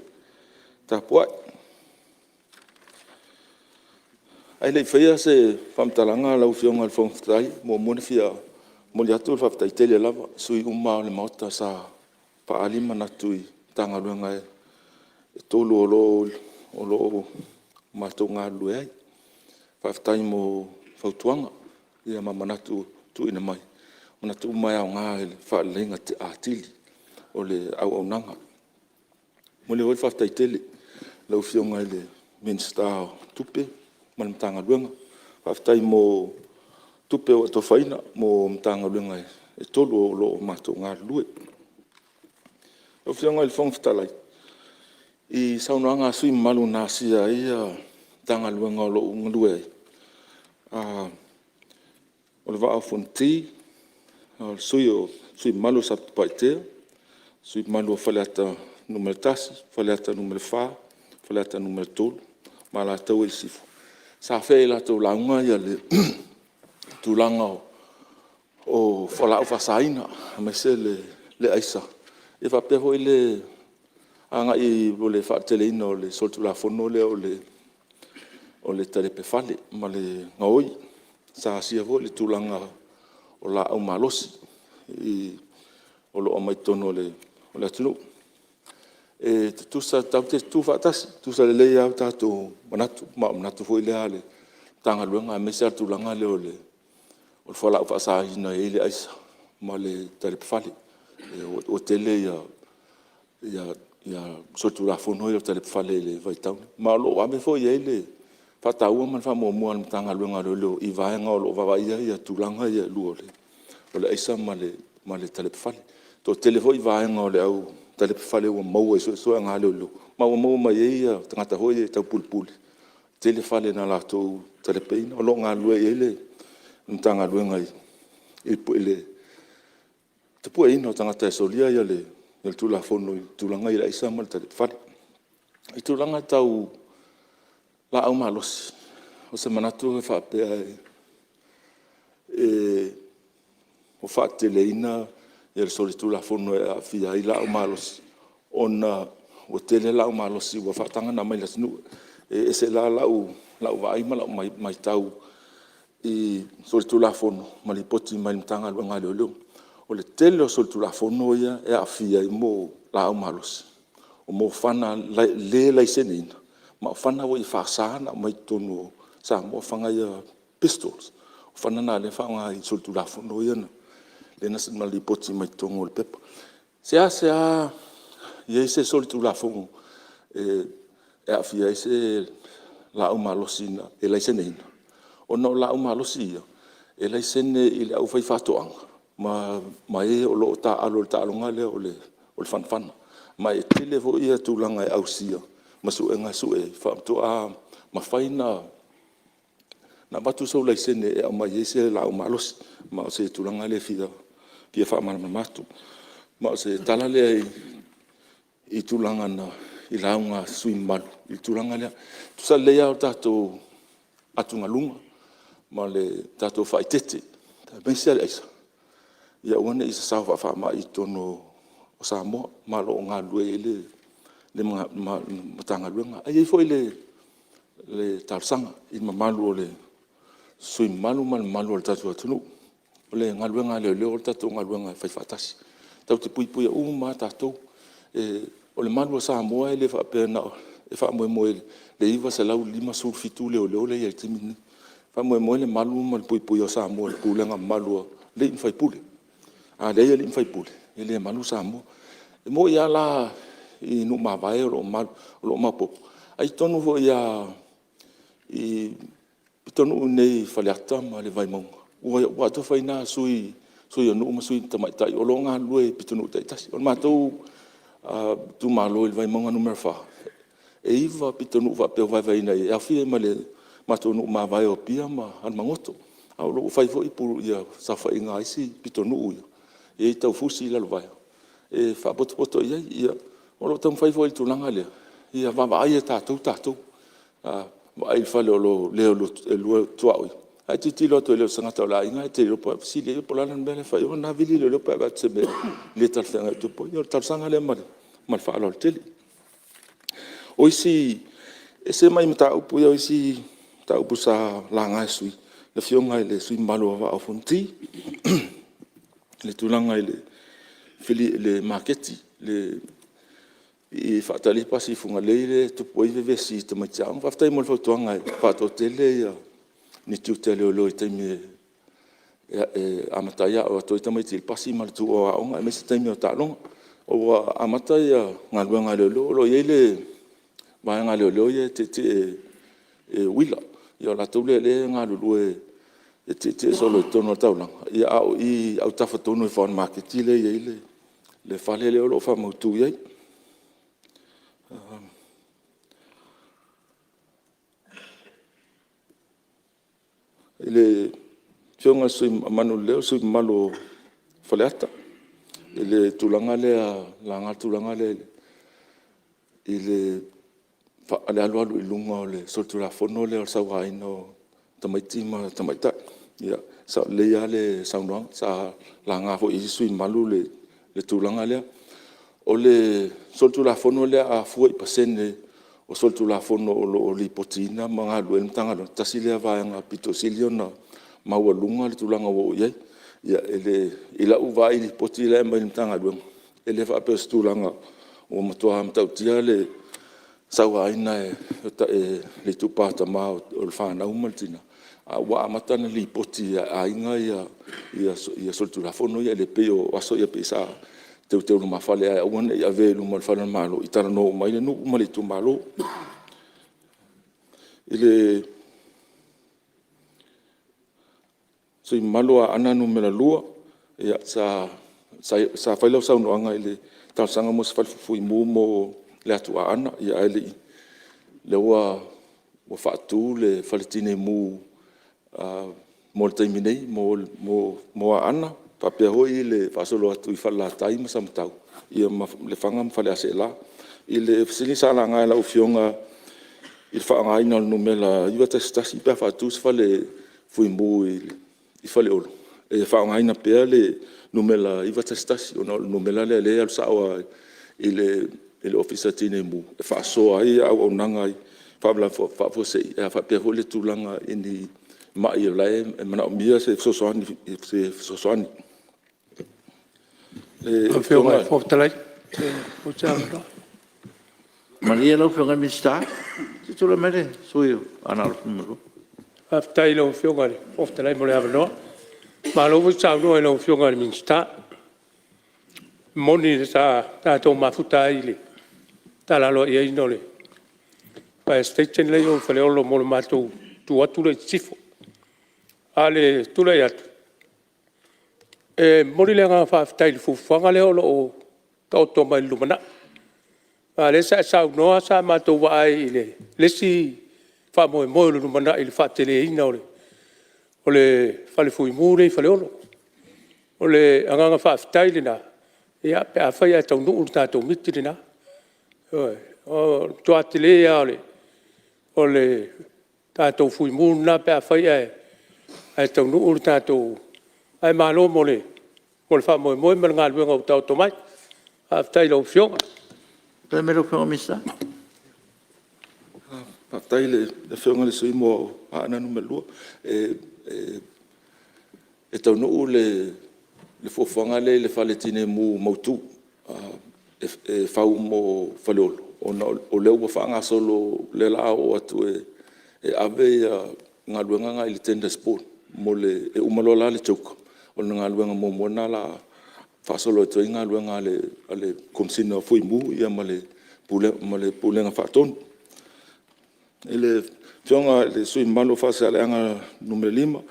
tapuai. Ae le i faia se faamatalaga lau Afioga i le Fofoga Fetalai, e muamua ona fia momoli atu le faafetai tele lava i sui usufono uma lava o le Maota sa faaali manatu i Matagaluega e 3 o lo o matou galulue ai. Faafetai mo fautuaga ma manatu tuuina mai, o manatu uma e aoga i le faaleleiga atili o le auaunaga. E momoli foi le faafetai tele i lau Afioga i le Minisita o Tupe ma le Matagaluega. Faafetai mo tupe ua atofaina mo Matagaluega e 3 o lo o matou galulue. Lau Afioga i le Fofoga Fetalai, i saunoaga a sui usufono mamalu na asia ai Matagaluega o lo o ou galue ai, o le Vaa o Fonoti, o le sui usufono mamalu o Satupaitea, sui usufono mamalu o Faleata 1, Faleata 4, Faleata 3 ma Alataua Sisifo, sa afea i latou lauga le tulaga o fualaau faasaina aemaise le aisa, e faapea foi le agai mo le faateleina o le solitulafono lea o le talepe fale ma le gaoi. Sa asia foi le tulaga o laau malosi o lo o aumai totonu o le atunuu. E tutusa, tatou te tutu faatasi, e tutusa lelei lava o tatou manatu, ma o le manatu foi lea a le Matagaluega aemaise lava le tulaga lea o le fualaau faasaina e i ai le aisa ma le talepe fale. Ua tele solitulafono ia o le talepe fale i le vaitau lenei, ma o lo o ave foi i ai le faataua ma le faamuamua a le Matagaluega o Leoleo i vaega o lo o vaaia tulaga ia e lua o le aisa ma le talepe fale. E toatele foi vaega o le au talepe fale ua maua i suesuega a leoleo, ma ua maua mai ai tagata foi ia taupulepule, tele fale na latou talepeina. O lo o galulue i ai le Matagaluega i le tapueina o tagata e solia le Tulafono i tulaga ia o le aisa ma le talepe fale. I tulaga tau laau malosi, o se manatu e faapea ua faateteleina le solitulafono e aafia ai laau malosi. ona ua tele laau malosi ua faataga ona aumai i le atunuu. E ese la lau vaai ma lau maitau i solitulafono ma lipoti mai le Matagaluega a Leoleo. O le tele o solitulafono ia e aafia i mea o laau malosi, o mea o fana le laiseneina, ma o fana foi e faasa ona aumai i totonu o Samoa, o fana ia pistols. O fana na o lea e faaaoga i solitulafono ia lea na lipoti mai totonu o le pepa. E seasea i ai se solitulafono e aafia ai se laaumalosi e laiseneina, ona o laaumalosi ia, e laisene i le aufaifaatoaga ma e o lo o taaalo i le taaloga lea o le fanafana. Ma e tele foi tulaga e ausia ma suega e sue faatoa mafai ona avatu sou laisene e aumai ai se laaumalosi. Ma o se tulaga lea e fia faamalamalama atu. Ma o se tala lea i tulaga i lauga a sui usufono mamalu i le tulaga lea. E tutusa lelei lava o tatou atugaluga ma le tatou faaeteete, aemaise lava le aisa, ia aua ne i sasao faa-faamai i totonu o Samoa, ma o lo o galulue i ai le Matagaluega. Ae i ai foi le talosaga i le mamalu o sui usufono mamalu ma le mamalu o le tatou atunuu, o le galuega a leoleo o le tatou galuega e faifaatasi. Tatou te puipuia uma lava tatou. O le malu a Samoa e le faapea na o… e faamoemoe i le 957 leoleo lea e i ai i le taimi lenei. E faamoemoe le malu ma le puipuia o Samoa i le pulega mamalu a alii ma faipule. A leai alii ma faipule, e le malu Samoa. E moni lava la i nuu mavae o lo o maopoopo, ae i totonu foi lava i pitonuu nei i Faleata ma le Vaimauga, ua atofaina lava sui o nuu ma sui tamaitai o lo o galulue i pitonuu taitasi. O le matou itumalo i le Vaimauga 4, e 9 pitonuu faapea ua vaevaeina i ai, e aofia ai ma le matou nuu mavae o Apia ma Alamagoto. A o lo o fai foi saofaiga a isi pitonuu ia, e i ai Taufusi, Lalovaea, e faapotopoto i ai. O lo o taumafai foi i le tulaga lea, ia vaavaai e tatou tatou. A vaai i le fale o le e lua tuaoi, a e tilotilo atu e le o se tagata o le aiga ae te le iloa po o… fesili i ai po o le a le mea la e fai ai, ona vili lea o leoleo pe a vaai atu i se mea le talafeagai o tupu ai. Ia o le talosaga lea ma le faaaloalo tele. O isi… E ese mai mataupu ia o isi mataupu sa laga e sui usufono, le Afioga i le sui usufono mamalu o le Vaa o Fonoti i le tulaga i le maketi i faatali ai pasi i Fugalei lea e tupu ai vevesi i tamaiti aoga. Faafetai mo le fautuaga e faatoatele ni tiute o leoleo i taimi e amata atu ai tamaiti i le pasi ma le tuua o aoga aemaise taimi o taaloga. Ua amata galuega a leoleo, o lo o i ai le vaega a leoleo ia e tietie e uila. Ia o latou lea o lea e galulue e tietie solo i totonu o le taulaga, a o i i autafa tonu ifo lava o le maketi lea e i ai le fale lea o lo o faamautu i ai. I le Afioga i le Manuleleui le sui usufono mamalu o Faleata i le tulaga lea na laga le tulaga lea i le alualu i luga o le solitulafono lea o le sauaina o tamaiti ma tamaitai. Ia, e sao lelei lava le saunoaga, sa laga foi e isi sui usufono mamalu le tulaga lea. O le solitulafono lea a fua i pasene o solitulafono o lo o lipotiina ma galulue ai le Matagaluega, tasi lea vaega aupito sili ona maualuga le tulaga ua oo i ai. I lau vaai i lipoti la e aumai e le Matagaluega, e le faapea o se tulaga ua matua matautia le sauaina e le itupa o tama o le fanau ma le tina, a ua amata ona lipoti e aiga solitulafono ia. E le pei o aso ia pei sa teuteu lumafale lava e aua ne i avea i luma o le fale o le Malo, ia talanoa uma ai le nuu ma le itumalo. I le sui usufono mamalu o Aana 2, sa fai lau saunoaga i le talosaga mo se fale fuimu mo le atu Aana, ae le i… o lea ua faatu le Fale Tinei Mu mo le taimi nei mo Aana, faapea foi le faasolo atu i Falelatai ma Samatau, ia ma Lefaga ma Faleaseela. I le fesili sa laga e lau Afioga i le faaaogaina o le numera 911 pe a faatu se fale fuimu i Faleolo, e faaaogaina pea le numera 911, ona o le numera lea o lea e alu sao lava i le Ofisa Tinei Mu e faasoa ai auaunaga i faalavelave faafuasei faapea foi le tulaga i ni mai o la e manaomia se fesoasoani. Malie lau Afioga i le Minisita, se i tulai mai le sui usufono mo Aana Alofi 2. Faafetai i lau Afioga i le Fofoga Fetalai mo le avanoa. Malo foi saunoa i lau Afioga i le Minisita. E moni sa tatou mafuta ai i le tala aloaia o le fire station lea e i o i Faleolo mo le matou itu atu lea i sisifo. A o le tulai atu, e momoli le agaga faafetai i le fuafuaga lea o lo o taoto mai i le lumanai. Aua o lea sa e saunoa sa matou vaai i le isi faamoemoe o le lumanai i le faateleina o le fale fuimu lea i Faleolo. O le agaga faafetai lena pe afai ae taunuu le tatou miti lena. Ioe. O le matua tele lava o le tatou fuimu lena pe afai ae taunuu le tatou… Ae malo mo le faamoemoe ma le galuega ua taoto mai. Faafetai i lau Afioga. Tulai mai lau Afioga i le Minisita. Faafetai i le Afioga i le sui usufono mo Aana 2. E taunuu le fuafuaga lea i le Fale Tinei Mu mautu e fau mo Faleolo, ona o lea ua faagasolo, o lea o le a oo atu e ave galuega na i le tenders board e uma loa la le CHOGM, ona galuega muamua lena o le a faasolo atu ai galuega a le Komesina o Fuimu ma le Pulega Faatonu. I le Afioga i le sui usufono mamalu mo Faasaleleaga 5,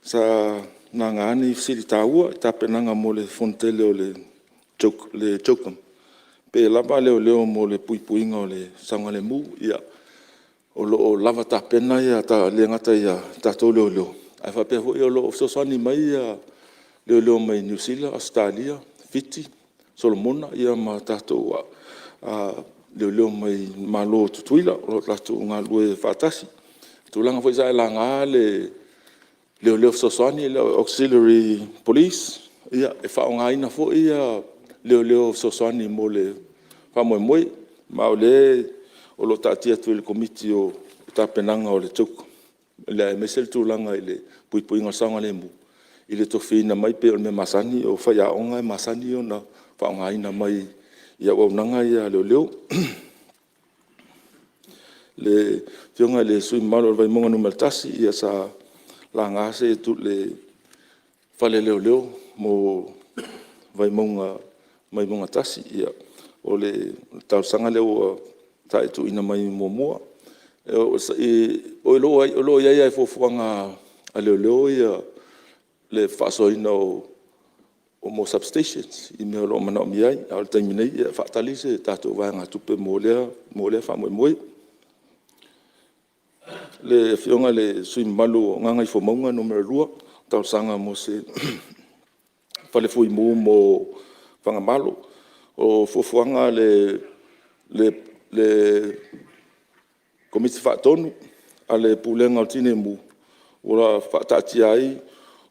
sa laga ni fesili taua i tapenaga mo le fonotele o le CHOGM, pe lava leoleo mo le puipuiga o le saogalemu. Ia, o lo o lava tapena e le gata i tatou leoleo, ae faapea foi o lo o fesoasoani mai leoleo mai Niu Sila, Ausetalia, Fiti, Solomona ma tatou leoleo mai le Malo o Tutuila, o lo o tatou galulue faatasi. O le tulaga foi sa e laga le leoleo fesoasoani, auxiliary police, ia, e faaaogaina foi leoleo fesoasoani mo le faamoemoe. Ma o lea o lo o taatia atu i le Komiti o tapenaga o le CHOGM aemaise le tulaga i le puipuiga o le saogalemu i le tofiina mai, pei o le mea masani o faiaoga e masani ona faaaogaina mai i auaunaga ia a leoleo. Le Afioga i le sui usufono mamalu mo Vaimauga 1, sa laga le fale leoleo mo Vaimauga 1. O le talosaga lea sa e tuuina mai muamua. O lo o i ai lava i fuafuaga a leoleo le faasoaina o mea o substations i mea o lo o manaomia ai. A o le taimi nei, e faatali se tatou vaegatupe mo lea faamoemoe. Le Afioga i le sui usufono mamalu mo Gagaifomauga 2, talosaga mo se fale fuimu mo Fagamalo. O fuafuaga a le Komiti Faatonu a le Pulega o le Tinei Mu, ua faataatia ai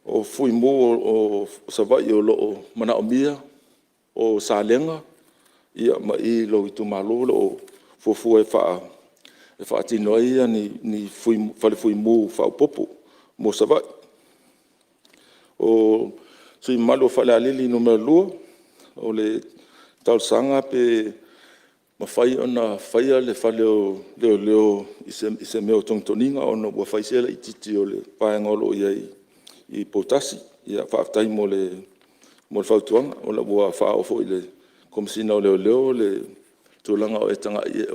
o Fuimu o Savaii o lo o manaomia, o Salega ma i i lou itumalo o lo o fuafua e faatino ai ni fale fuimu faaopoopo mo Savaii. O le sui usufono mamalu mo Falealili 2, o le talosaga pe mafai ona faia le fale o leoleo i se mea o togitogiina ona ua fai si laitiiti o le vaega o lo o i ai i Poutasi. Faafetai mo le fautuaga, ua faaoo foi i le Komesina o Leoleo le tulaga o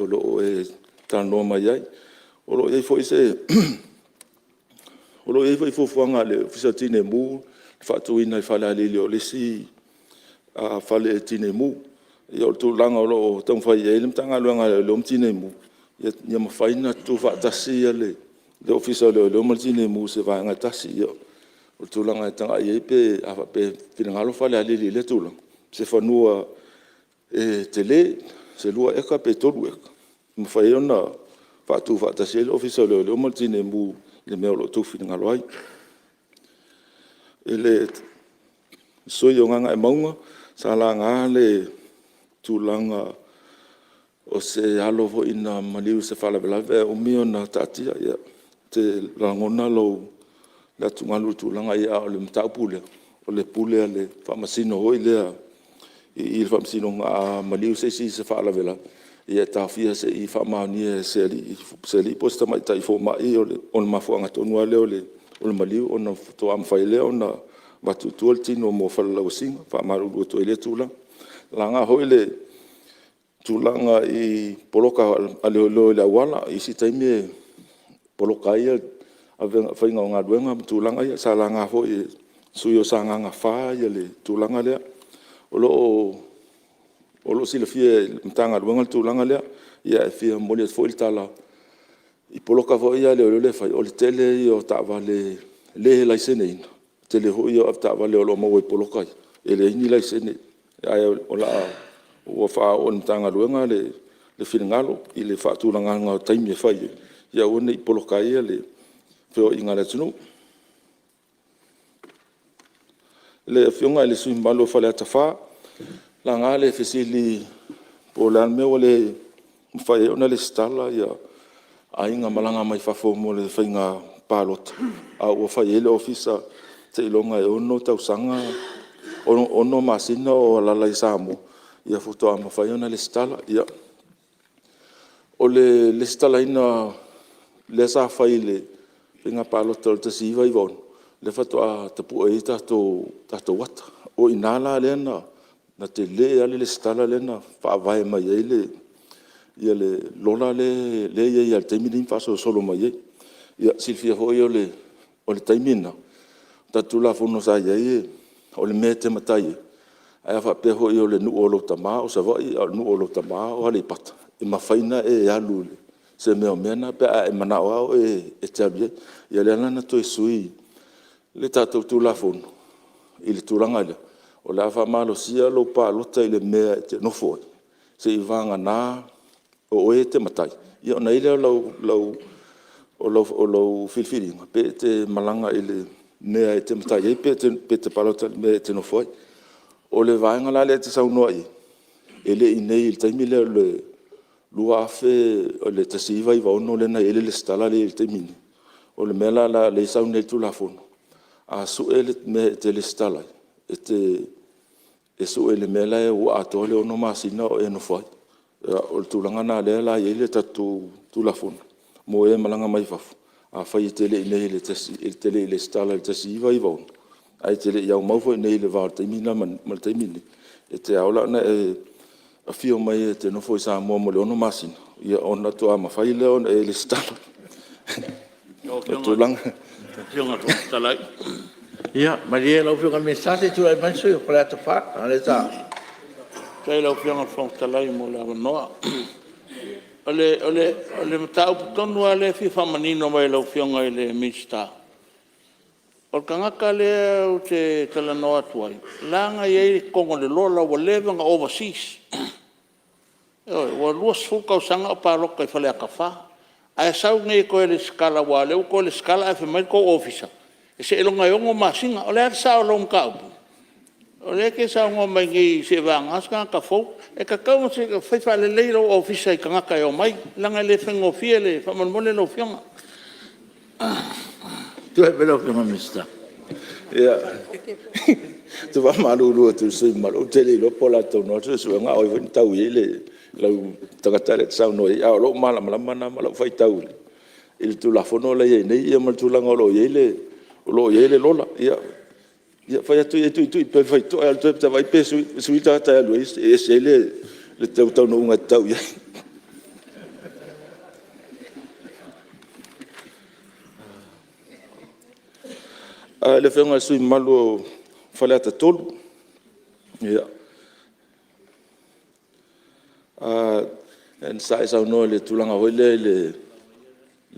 lo o e talanoa mai ai. O lo o i ai foi fuafuaga a le Ofisa o le Tinei Mu le faatuina i Falealili o le isi fale tinei mu. Ia o le tulaga o lo o taumafai i ai le Matagaluega a Leoleo ma Tinei Mu, ia mafai ona tutufaatasi le Ofisa o Leoleo ma le Tinei Mu i se vaega e tasi. Ia, o le tulaga e tagai i ai pe a faapea e finagalo Falealili i lea tulaga, i se fanua e tele, se 2 eka pe 3 eka, e mafai ai ona faatufaatasi ai le Ofisa o Leoleo ma le Tinei Mu i le mea o lo o outou finagalo ai. I le sui usufono mo Gagaemauga, sa laga le tulaga o se alo foi na maliu i se faalavelave ae umi ona taatia. Ia, ou te lagona le atugalu i le tulaga lea, a o le mataupu lea, o le pule a le Faamasino foi lea i i le Faamasinoga. A maliu se isi i se faalavelave, ia e taofia se i faamaonia e se alii po o se tamaitai fomai o le mafuaaga tonu lava lea o le maliu ona faatoa mafai lea ona avatu i tua le tino mo falelauasiga. E faamalulu atu ai i lea tulaga. Na laga foi le tulaga i poloka a leoleo i le auala. I isi taimi e poloka ai le faiga o galuega ma tulaga ia. Sa laga foi e le sui usufono mo Sagaga 4 le tulaga lea. O lo o silafia e le Matagaluega le tulaga lea, ae fia momoli atu foi le tala i poloka foi ia a leoleo lea e fai, o le tele ia o taavale le laiseneina, o le tele foi o avetaavale o lo o maua i poloka ia e leai ni laisene. Ae ua faaoo e le Matagaluega le finagalo i le faatulagaga o taimi e fai ai, ia aua ne i poloka ai le feoaiga a le atunuu. Le Afioga i le sui usufono mamalu o Faleata 4, laga le fesili po o le a le mea ua le mafai ai ona resitala aiga malaga mai fafo mo le faiga palota, a ua fai i ai le ofisa seiloga e 6 masina o alaala i Samoa faatoa mafai ona resitala. Ia, o le resitalaina lea sa fai i le faiga palota o le 1996, lea faatoa tapue ai tatou ata. O i ina la lea na tele ai le resitala lea na faavae mai ai le lola lea e i ai lava i le taimi nei ma faasolosolo mai ai. Ia, silafia foi o le taimi lena, o le tatou Tulafono sa i ai, o le mea e te matai ai, ae a faapea foi o le nuu o lou tama o Savaii a o le nuu o lou tama o Aleipata, e mafai ona e alu i se mea o mea na pe a e manao lava oe e te alu i ai. Ia lea la na toe sui le tatou Tulafono i le tulaga lea, o le a faamalosia lou palota i le mea e te nofo ai, seiavagana o oe e te matai, ia ona i ai lea o lau filifiliga pe e te malaga i le mea e te matai ai pe e te palota i le mea e te nofo ai. O le vaega la lea e te saunoa i ai, e le i i inei i le taimi lea o le 1996 lea na i ai le resitala lea e i ai i le taimi nei. O le mea la lea e sau nei i le Tulafono, a sue le mea e te resitala ai, e sue i le mea la ua atoa le 6 masina o e nofo ai. O le tulaga lena lea la e i ai le tatou Tulafono mo e malaga mai fafo, afai e te le i i inei e te le i resitala i le 1996, ae te le i aumau foi i inei i le va o le taimi lena ma le taimi lenei, e te ao la ona e afio mai e te nofo i Samoa mo le 6 masina, ona faatoa mafai lea ona e resitala. O le tulaga… Ia malie lau Afioga i le Minisita se i tulai mai le sui usufono mo Faleata 4, leaga o lea sa… Faafetai i lau Afioga i le Fofoga Fetalai mo le avanoa. O le mataupu tonu lava lea e fia faamanino mai e lau Afioga i le Minisita, o le tagata lea ou te talanoa atu ai, la e na i ai i totonu o le lola ua leva ona overseas. Ioe, ua 20 tausaga o palota i Faleata 4, ae sau nei e toe resitala aua o lea ua toe resitala ae fai mai le tou ofisa, seiloga e 6 masina. O le a le sao o lau mataupu? O lea e te saunoa mai nei seiavagana se tagata fou. E tatau ona fai faalelei lou ofisa i tagata e omai leaga e le faigofie. Faamolemole lau Afioga. Tulai mai lau Afioga i le Minisita. Ia, ou te faamalulu atu i le sui usufono mamalu, ou te le iloa po o le a tonu lava le suesuega a o ai foi na tau i ai lau tagata lea e te saunoa i ai. A o lou malamalama lena ma lau faitau i le Tulafono la e i ai nei ma le tulaga o lo o i ai le lola. Ia fai atu ia tuitui pea i le faitotoa ae alu atu e vaai pe sui le tagata e alu ai e ese ai le taunuuga e tatau i ai. Le Afioga i le sui usufono mamalu mo Faleata 3, ia, sa e saunoa i le tulaga foi lea i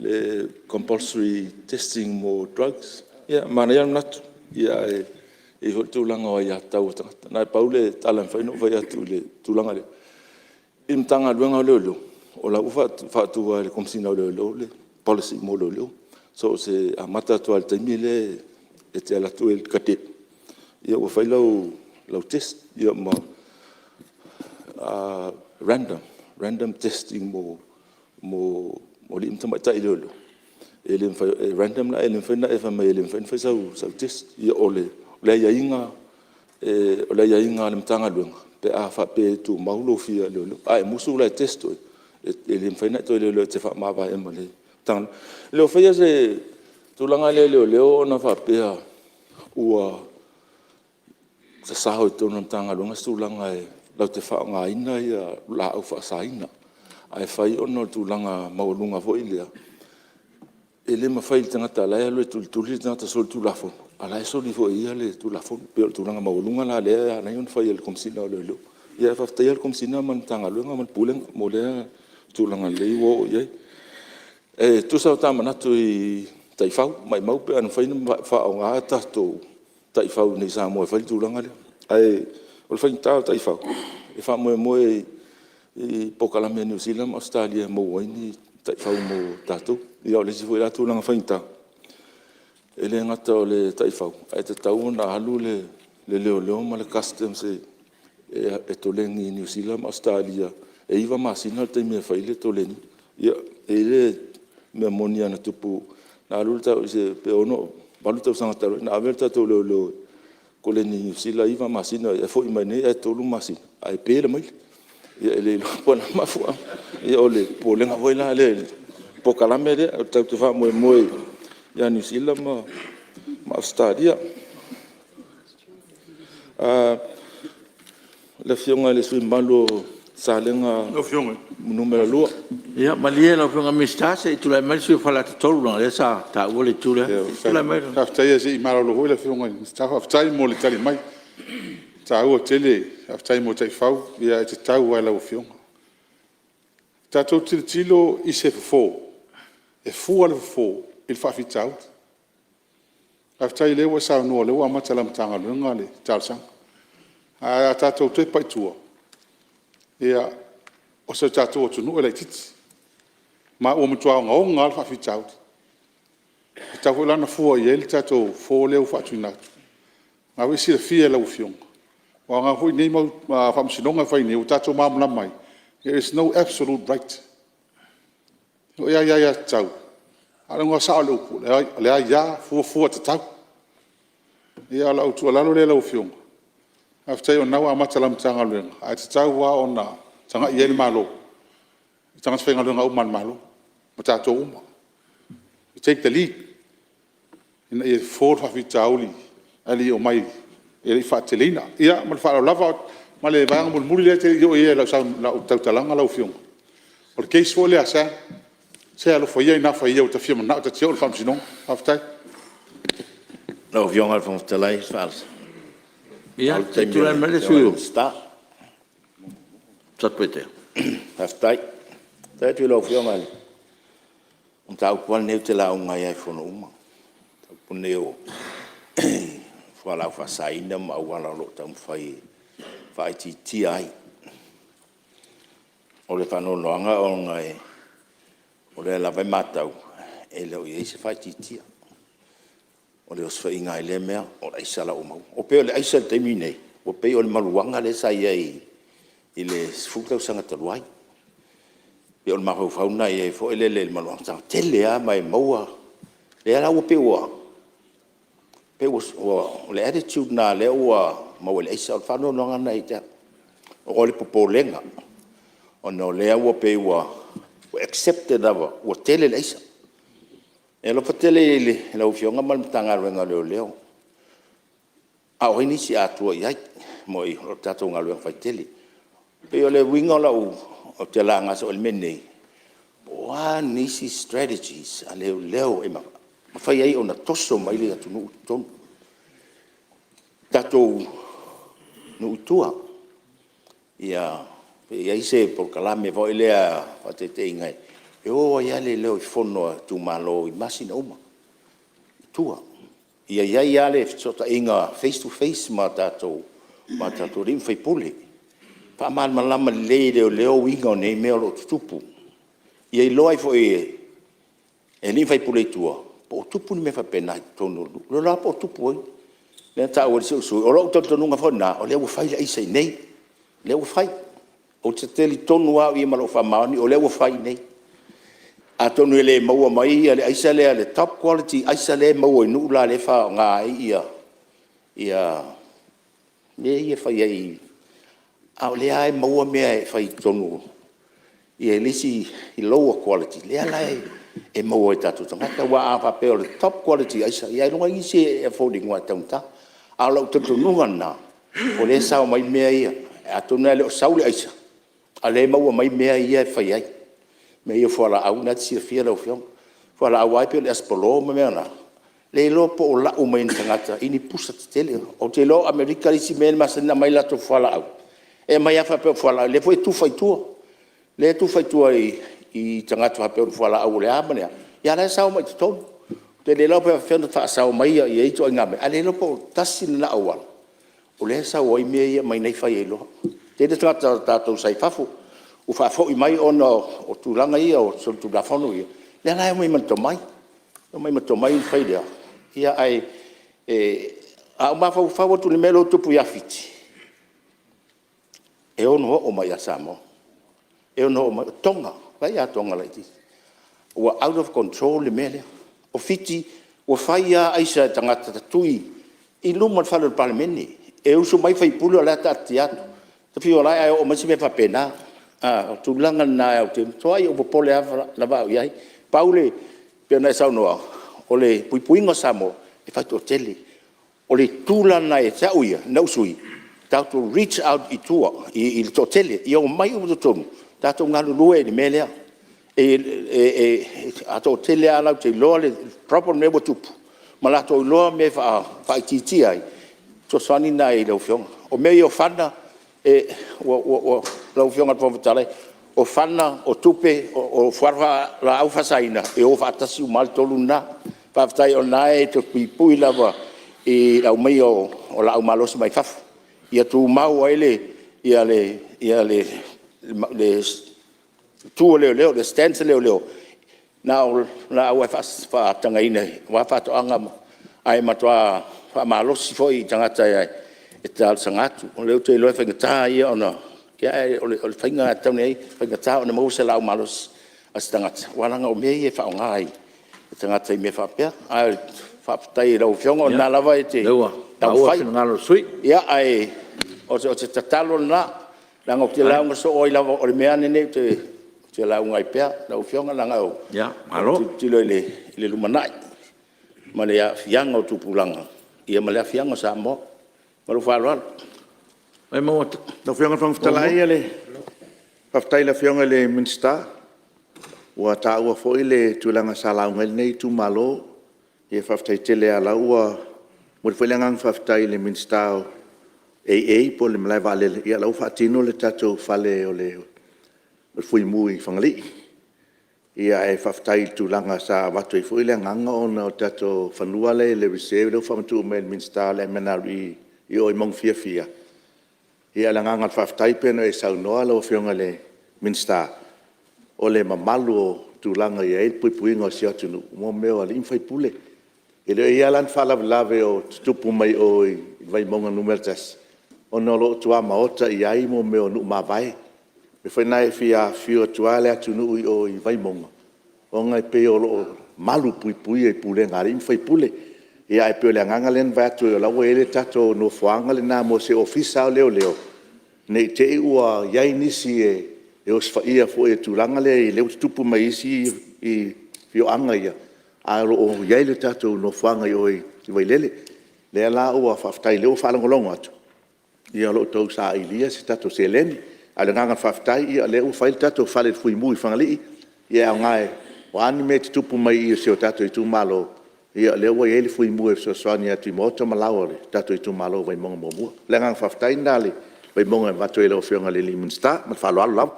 le compulsory testing mo drugs. Ia, manaia lava le manatu, ae i ai foi le tulaga o aiatatau a tagata. Na o le pau le tala e mafai ona ou fai atu i le tulaga lea, i le Matagaluega o Leoleo, o la e ua faatu lava e le Komesina o Leoleo le policy mo leoleo. So amata atu lava i le taimi lea e te alu atu ai i le cadet, ia ua fai lau test. Ia ma random, random testing mo alii ma tamaitai leoleo, e le mafai, e random la e le mafai ona e fai mai e le mafai ona fai sau test. Ia o le aiaiga a le Matagaluega pe a faapea e tumau lou fia leoleo. A e musu la e test oe, e le mafai ona e toe leoleo e te faamavae ma le Matagaluega. E le o faia se tulaga lea e leoleo ona faapea ua sasao i totonu o le Matagaluega se tulaga e latou te faaaogaina laau faasaina, ae fai ona o le tulaga maualuga foi lea, e le mafai e le tagata o la e alu e tulituli le tagata solitulafono, a o la e soli foi e ia le Tulafono. E pei o le tulaga maualuga la lea e ala ai ona fai e le Komesina o Leoleo. Ae faafetaia le Komesina ma le Matagaluega ma le Pulega mo lea tulaga lelei ua oo i ai. E tusa o ta manatu i taifau, maumau pe ana mafai ona faaaoga tatou taifau iinei i Samoa e fai le tulaga lea. Ae o le faigata o taifau, e faamoemoe i polokalame a Niu Sila ma Ausetalia e maua ai ni taifau mo tatou. Ia o le isi foi la tulaga faigata, e le gata o le taifau, ae tatau ona alu le leoleo ma le Customs e koleni i Niu Sila ma Ausetalia, e 9 masina le taimi e fai ai le koleniga. Ia, e i ai le mea moni lava na tupu, na alu pe 8 tausaga talu ai, na ave le tatou leoleo e koleni i Niu Sila e 9 masina, ae foi mai iinei ae 3 masina ae pe le maila. Ia e le iloa po o le a le mafuaaga. Ia o le popolega foi la lea i le polokalame lea, tatou te faamoemoe ia Niu Sila ma Ausetalia. Le Afioga i le sui usufono mamalu o Salega 2. Ia malie lau Afioga i le Minisita se i tulai mai le sui usufono mo Faleata 3 leaga o lea sa taua le itu lea. Tulai mai. Faafetai se i malolo foi le Afioga i le Minisita. Faafetai mo le tali mai, e taua tele. Faafetai mo taifau, ae tatau lava i lau Afioga. Tatou tilotilo i se fofo e fua le fofo i le faafitauli. Faafetai o lea ua e saunoa o lea ua amata e lau Matagaluega le talosaga. Ae a tatou tepa i tua, ia o si o tatou atunuu e laitiiti ma ua matua ogaoga lava le faafitauli. E tatau foi la ona fua i ai le tatou fofo lea ua faatuina atu. O lena foi e silafia e lau Afioga, o a foi nei mau faamasinoga e fai nei, ua tatou malamalama ai, there is no absolute right. E i ai aiatatau, a o le uiga sao o le upu, o le aia fuafua tatau. Ia o lau tuualalo lea i lau Afioga, faafetai o lena ua amata e lau Matagaluega, ae tatau lava ona tagai i ai le Malo i tagata faigaluega uma a le Malo ma tatou uma, take the lead ina ia fofo le faafitauli ae le i oo mai e le i faateteleina. Ia ma le faaaloalo lava. Ma le vaega mulimuli lea e te le i oo i ai i lau tautalaga lau Afioga, o le case foi lea a Sam, se alofa ia ina faia ua ta fia manao ta te oo i le Faamasinoga. Faafetai. Lau Afioga i le Fofoga Fetalai… Ia se i tulai mai le sui usufono mo Satupaitea. Faafetai. Faafetai atu i lau Afioga i le mataupu lava lenei ou te lauga ai lava i fono uma, o le mataupu lenei o fualaau faasaina ma auala o lo o taumafai e faaitiitia ai. O le faanoanoaga ona o lea lava e matau e le o i ai se faaitiitia. O le osofaiga lava i lea mea, o le aisa la ua maua. E pei o le aisa i le taimi lenei, ua pei o le maruana lea sa i ai i le 10 tausaga talu ai. E pei o le mafaufau lena i ai foi lele i le maruana, sa tele lava ma e maua. Lea la ua pei ua o le attitude lena lea ua maua i le aisa. O le faanoanoaga lena ia te au, o le popolega ona o lea ua pei ua accepted lava ua tele le aisa. E alofa tele i lau Afioga ma le Matagaluega o Leoleo, a o ai nisi a tua i ai? O le tatou galuega fai tele. E pei o le uiga o lau… ou te laga soo ai le mea lenei, po o a nisi strategies a leoleo e mafai ai ona toso mai le atunuu i totonu. Tatou nuu i tua, pe i ai se polokalame foi lea faataitaiga e o ai lava leoleo i fono a itumalo i masina uma i tua. Ia i ai lava le fesootaiga face to face ma tatou alii ma faipule, faamalamalama lelei e leoleo uiga o nei mea o lo o tutupu, ia iloa ai foi e alii ma faipule i tua po o tupu ni mea faapena i totonu o nuu. Le iloa po o tupu ai. Lea na taua e si ou sui usufono. O lou talitonuga foi lena, o lea ua fai le aisa i inei, lea ua fai. Ou te talitonu lava au ia ma lou faamaoni o lea ua fai nei. Atonu e le maua mai le aisa lea le top quality aisa lea e maua i nuu la lea e faaaoga ai mea ia e fai ai, a o lea lava e maua mea e fai i totonu i le isi lower quality lea la e maua e tatou tagata. Aua a faapea o le top quality aisa, ia ailoga e i ai nisi e afford ina aua e taugata. A o lou talitonuga lena, o lea e sao mai mea ia, atonu e le o sau le aisa, a o lea e maua mai mea ia e fai ai, mea ia o fualaau na e te silafia lau Afioga. O fualaau lava ia pei o le aspolo ma mea na, le iloa po o lau mai e ni tagata i ni pusa tetele. Ou te iloa o Amerika le isi mea lea e masani ona aumai a latou fualaau, e aumai lava faapea o fualaau, lea foi e tufa i tua, lea e tufa i tua i tagata faapea o ni fualaau o le a ma le a, a o la e sao mai i totonu. Ou te le iloa pe faapefea ona faasao mai ia ituaiga mea, ae le iloa po o tasi lena auala o lea e sau ai mea ia aumai i inei fai ai loa. E tele tagata tatou sa i fafo ua faafoi mai ona o tulaga ia o solitulafono ia, lea la e omai ma le tomai, omai ma le tomai fai lea. Ae a ou mafaufau atu i le mea lea e tupu ia Fiti, e ono oo mai ia Samoa, e ono oo mai. O Toga, vaai ia Toga laitiiti ua out of control le mea lea. O Fiti ua fai lava aisa e tagata tatui i luma o le fale o le Palemene, e usu mai faipule o la e taatitia atu. Ta fiu e ae oo mai se mea faapena. O le tulaga lena ou te matuai ou popole lava au i ai. Pau le… pei ona e saunoa, o le puipuiga o Samoa, e fai toatele. O le itu la lena ia te au ia lou sui usufono, tatou reach out i tua i le toatele, ia omai uma i totonu tatou galulue i le mea lea. A toatele lava latou te iloa le problem lea ua tupu ma latou iloa mea e faaitiitia ai, o le fesoasoani lena i lau Afioga. O mea ia o fana, lau Afioga i le Fofoga Fetalai, o fana, o tupe, o fualaau faasaina, e o faatasi uma lava le tolu lena. Faafetai o lena e te puipui lava i le aumaiga o laau malosi mai fafo, ia tumau ai le tu a leoleo, le stance a leoleo, na o laau lava e faatagaina aua faatoaga, ae matua faamalosi foi i tagata e talosaga atu. O lea ou te iloa o le faigata ia ona… ae o le faiga lava e tatau ona i ai, e faigata ona maua se laau malosi a se tagata, aua leaga o mea ia e faaaoga e tagata i mea faapea. Ae faafetai i lau Afioga o lena lava e te taumafai. Ia, o lea ua maua le finagalo o le sui usufono. Ae o se tatalo lena, leaga ou te lauga soo ai lava, o le mea lava lenei ou te lauga ai pea lau Afioga, leaga ou te tilotilo i le lumanai ma le aafiaga o tupulaga ma le aafiaga o Samoa. Ma lou faaaloalo. Lau Afioga i le Fofoga Fetalai, faafetai i le Afioga i le Minisita ua taua foi le tulaga sa lauga ai lenei itumalo. Faafetai tele lava o la ua… E momoli foi le agaga faafetai i le Minisita o AA po o le malae vaalele, o la ua faatino le tatou fale o le Fuimu i Fagalii. Ae faafetai i le tulaga sa avatu ai foi le agaga ona o le tatou fanua la e i le reserve lea ua faamatuu mai e le Minisita o le MNRE i o i Maugafiafia. Ia o le agaga o le faafetai pei ona e saunoa lau Afioga i le Minisita, o le mamalu o tulaga e i ai le puipuiga o si o tatou atunuu mo mea o alii ma faipule. E le o i ai lava la ni faalavelave o tutupu mai o i Vaimauga 1, ona o lo o tuamaota i ai mea o nuu mavae. O le mea foi lena e fia afifio atu lava le atunuu i o i Vaimauga, ona e pei o lo o malupuipuia i pulega a alii ma faipule. Ae pei o le agaga lea na fai atu ai o la e ua i ai le tatou nofoaga lena mo se Ofisa lava o Leoleo, ne i te i ua i ai nisi e osofaia foi i le tulaga lea ua tutupu mai isi afioaga ia, ae o lo o i ai le tatou nofoaga i o i Vailele. O lea la ua faafetai o lea ua faalogologo atu o lo o tau sailia se tatou seleni. A o le agaga faafetai o lea ua fai le tatou fale Fuimu i Fagalii, ia e aoga o a ni mea e tutupu mai i si o tatou itumalo, o lea ua i ai le Fuimu e fesoasoani atu i maota ma laoa o le tatou itumalo o Vaimauga 1. O le agaga faafetai lena a le Vaimauga e avatu ai i lau Afioga i le Minisita. Ma le faaaloalo lava.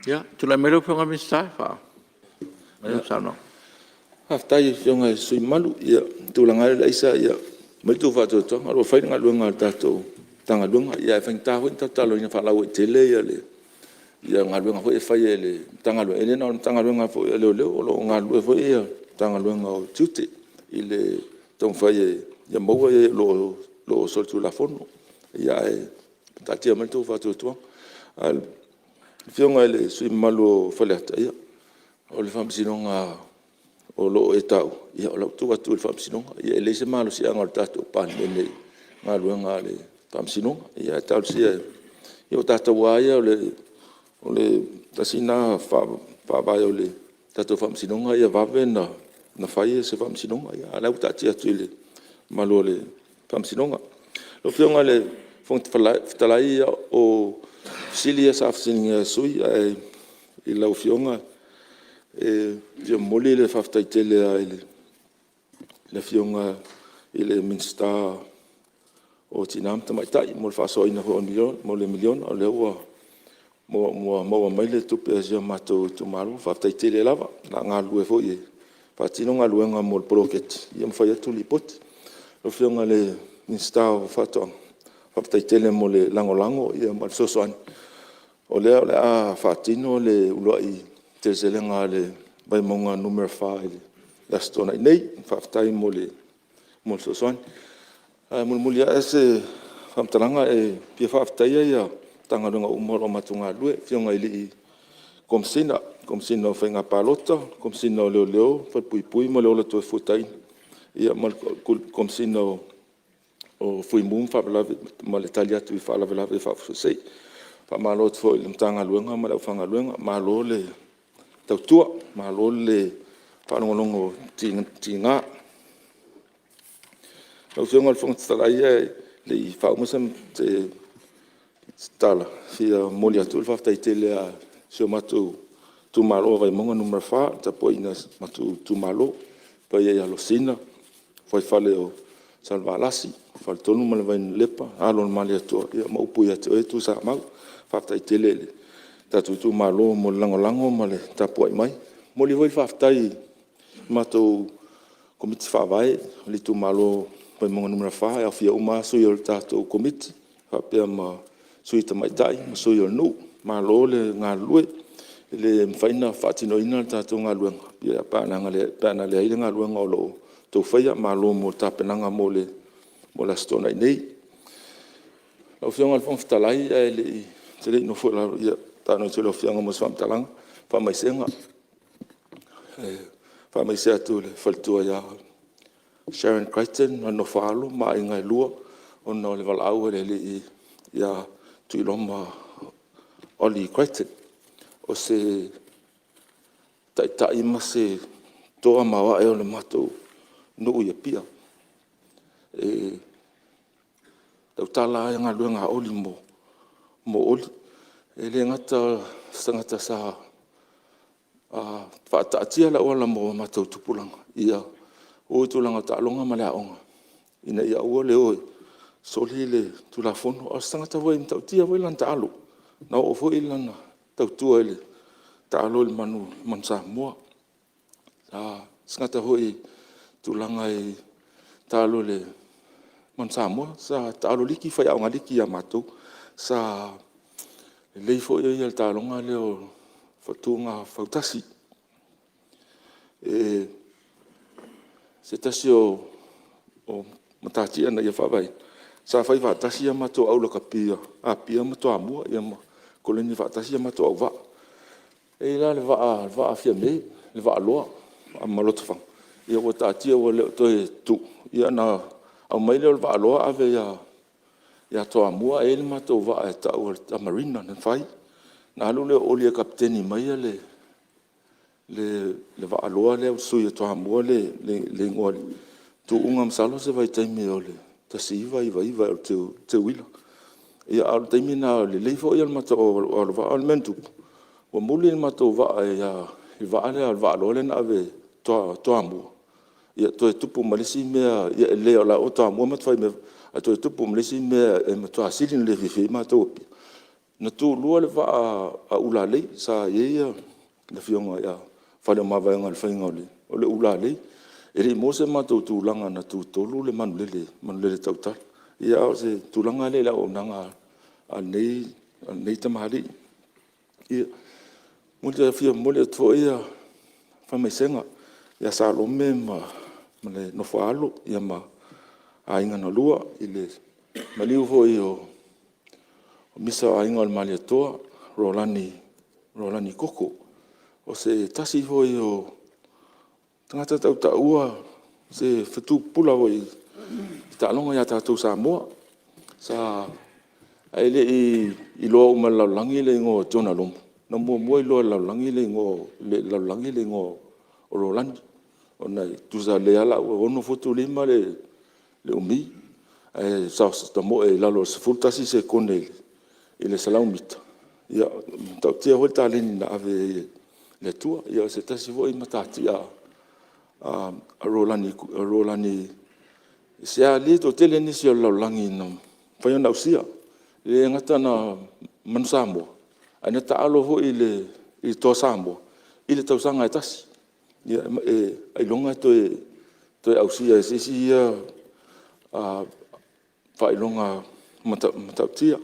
Ia, tulai mai lau Afioga i le Minisita e faamaea lau saunoaga. Faafetai i lau Afioga i le sui usufono mamalu. Ia, o le tulaga lava lea o le aisa, ia aumai lo outou faatuatuaga o lo o fai le galuega a le tatou Matagaluega. Ae faigata foi ona tatou talanoaina faalauaitele galuega foi ia e fai e le Matagaluega. E le na o le Matagaluega foi a Leoleo, o lo o galulue foi le Matagaluega o Tiute i le taumafai ia maua e o lo o solitulafono. Ae taatia mai lo outou faatuatuaga. Afioga i le sui usufono mamalu o Faleata, ia, o le Faamasinoga o lo o e taua, ia o la ua tuu atu i le Faamasinoga. E leai se malosiaga o le tatou Palemene i galuega a le Faamasinoga. Ae talosia, ia o tatou lava ia o le tasi lena faavae o le tatou Faamasinoga ia vave ona fai se faamasinoga, a o la e ua taatia atu i le mamalu o le Faamasinoga. Lau Afioga i le Fofoga Fetalai, o fesili ia sa fesiligia e sui usufono, ae i lau Afioga, e fia momoli le faafetai tele lava i le Afioga i le Minisita o Tina ma Tamaitai mo le faasoaina foi o le miliona, o lea ua maua mai le tupe a si o matou itumalo. Faafetai tele lava. O le a galulue foi e faatino galuega mo le poloketi ma fai atu lipoti. Lau Afioga i le Minisita o Faatoaga, faafetai tele mo le lagolago ma le fesoasoani, o lea o le a faatino le uluai seleselega a le Vaimauga 4 i le Aso Toonai nei. Faafetai mo le fesoasoani. Ae mulimuli ae se faamatalaga, e fia faafetaia Matagaluega uma o lo o matou galulue, afioga i alii Komesina, Komesina o Faiga Palota, Komesina o Leoleo, Falepuipui ma le Ola Toefuataina, ia ma le Komesina o Fuimu ma le tali atu i faalavelave faafuasei. Faamalo atu foi i le Matagaluega ma le aufaigaluega, malo le tautua, malo le le faalogologo tiga. Lau Afioga i le Fofoga Fetalai ae le i faauma se tala, e fia momoli atu le faafetai tele lava a si o matou itumalo o Vaimauga 4 i le tapuaiga a si o matou itumalo, le paia ia Losina, fuaifale o Salevalasi, Faletolu ma le Vainalepa, alo o le Malietoa, ma upu ia te oe Tuisamau. Faafetai tele i le tatou itumalo mo le lagolago ma le tapuai mai. E momoli foi le faafetai i le matou Komiti Faavae o le itumalo o Vaimauga 4, e aofia uma lava sui o le tatou Komiti faapea ma sui tamaitai ma sui o le nuu. Malo le galulue. E le mafai ona faatinoina le tatou galuega pe ana leai le galuega o lo o outou faia. Malo mo tapenaga mo le Aso Toonai nei. Lau Afioga i le Fofoga Fetalai ae ou te le i nofo i lalo, ia, tago atu i lau Afioga mo se faamatalaga. Faamaisega. E faamaise atu i le faletua ia Sharon Crichton ma le nofo-a-alo ma aiga e lua ona o le valaau a le Alii ia Tuiloma Ollie Crichton. O se taitai ma se toa maoae o le matou nuu i Apia. E tautala lava galuega a Oli mo Oli. E le gata o se tagata sa faataatia le auala mo matou tupulaga ia o i tulaga o taaloga ma le aoga ina ia aua le o e soli le Tulafono, a o se tagata foi e matautia foi lana taalo. Na oo foi lana tautua i le taalo i le Manu Samoa. O se tagata foi i tulaga i taalo i le Manu Samoa, sa taalo liki, faiaoga liki ia matou. Sa lelei foi ia i le taaloga lea o fetuga fautasi. O se tasi o matatia na ia faavaeina, sa fai faatasi a matou au lakapi a Apia ma Toamua, ia ma koleni faatasi a matou auvaa. E i ai la le vaa a Fiame, le vaa loa ma Lotofaga, ua taatia ua le o toe tuu, ia ona aumai lea o le vaa loa ave ia Toamua ae i ai le matou vaa e tau o le Tamarina na fai. Ona alu lea o Oli e kapeteni mai le vaa loa lea ua sui e Toamua le igoa i le tuuga masalo o se vaitaimi o le 1999 ea o le Teuila. Ia a o le taimi lena, lelei foi le matou alovaa, a o le mea na tupu, ua muli le matou vaa i le vaa lea o le vaa loa lea na ave e Toamua, ia toe tupu ma le isi mea, ia leai o la e ua Toamua matou fai mai ae toe tupu ma le isi mea e matua sili ona le fiafia ai matou i Apia. Na tulua le vaa a Ulalei, sa i ai le Afioga ia Faleomavaega i le faiga o le Ulalei. E le i maua se matou tulaga na tutolu le manulele tautala. Ia a o se tulaga lea i le auaunaga a lenei tamalii. E fia momoli atu foi faamaisega ia Salome ma le nofo-a-alo ma aiga na lua i le maliu foi o Misa o Aiga o le Malietoa, Rolani Rolani Koko. O se tasi foi o tagata tautaua, o se fetu pupula foi i taaloga ia tatou i Samoa. Ae le i iloa uma e le lalolagi le igoa o Jonah Lomu, na muamua iloa e le lalolagi le igoa o Rolani, ona e tusa o lea o le a 6 futu 5 le umi, ae tamoe i lalo o le 11 sekone i le 100 mita. E matautia foi le taleni na ave ai e le Atua. Ia o se tasi foi matatia a Rolani, e le toatele nisi o le lalolagi na mafai ona ausia. E le gata na Manu Samoa, ae na taalo foi i le Toa Samoa i le tausaga e tasi. Ia ailoga e toe ausia e se isi ia faailoga matautia.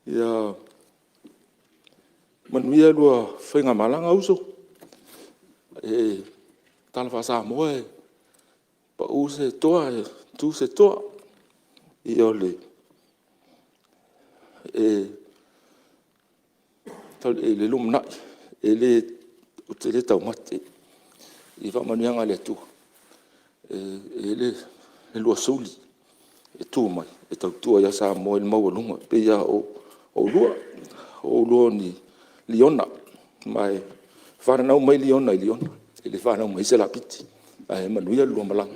Ia manuia le lua faigamalaga uso. O le tala faa-Samoa, e pau se toa e tu se toa. I le lumanai, ou te le taumate i faamanuiaga a le Atua, e i ai le lua suli e tu mai e tautua ia Samoa i le maualuga, e pei lava o oulua. O oulua o ni liona, ma e fananau mai liona i liona, e le fanau mai ai se lapiti. Ae manuia le lua malaga.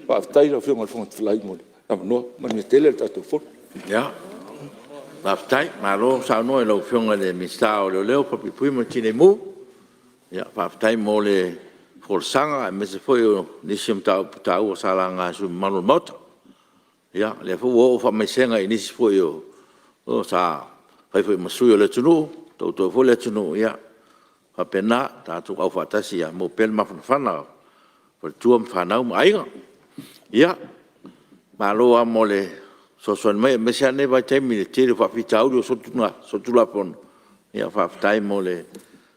Faafetai i lau Afioga i le Fofoga Fetalai mo le avanoa. Manuia tele le tatou Fono. Faafetai, malo saunoa i lau Afioga i le Minisita o Leoleo, Falepuipui ma le Tinei Mu. Faafetai mo le folasaga aemaise foi o nisi o mataupu taua sa laga e sui usufono mamalu o le Maota. Ia o lea foi ua oo faamaisega i nisi foi sa fai foi ma sui o le atunuu, tautua foi le atunuu, ia e faapena. Tatou aufaatasi ia maua pea le mafanafana o faletua ma fanau ma aiga. Ia, malo lava mo le fesoasoani mai aemaise lava lenei vaitaimi i le tele o faafitauli o solitulafono, faafetai mo le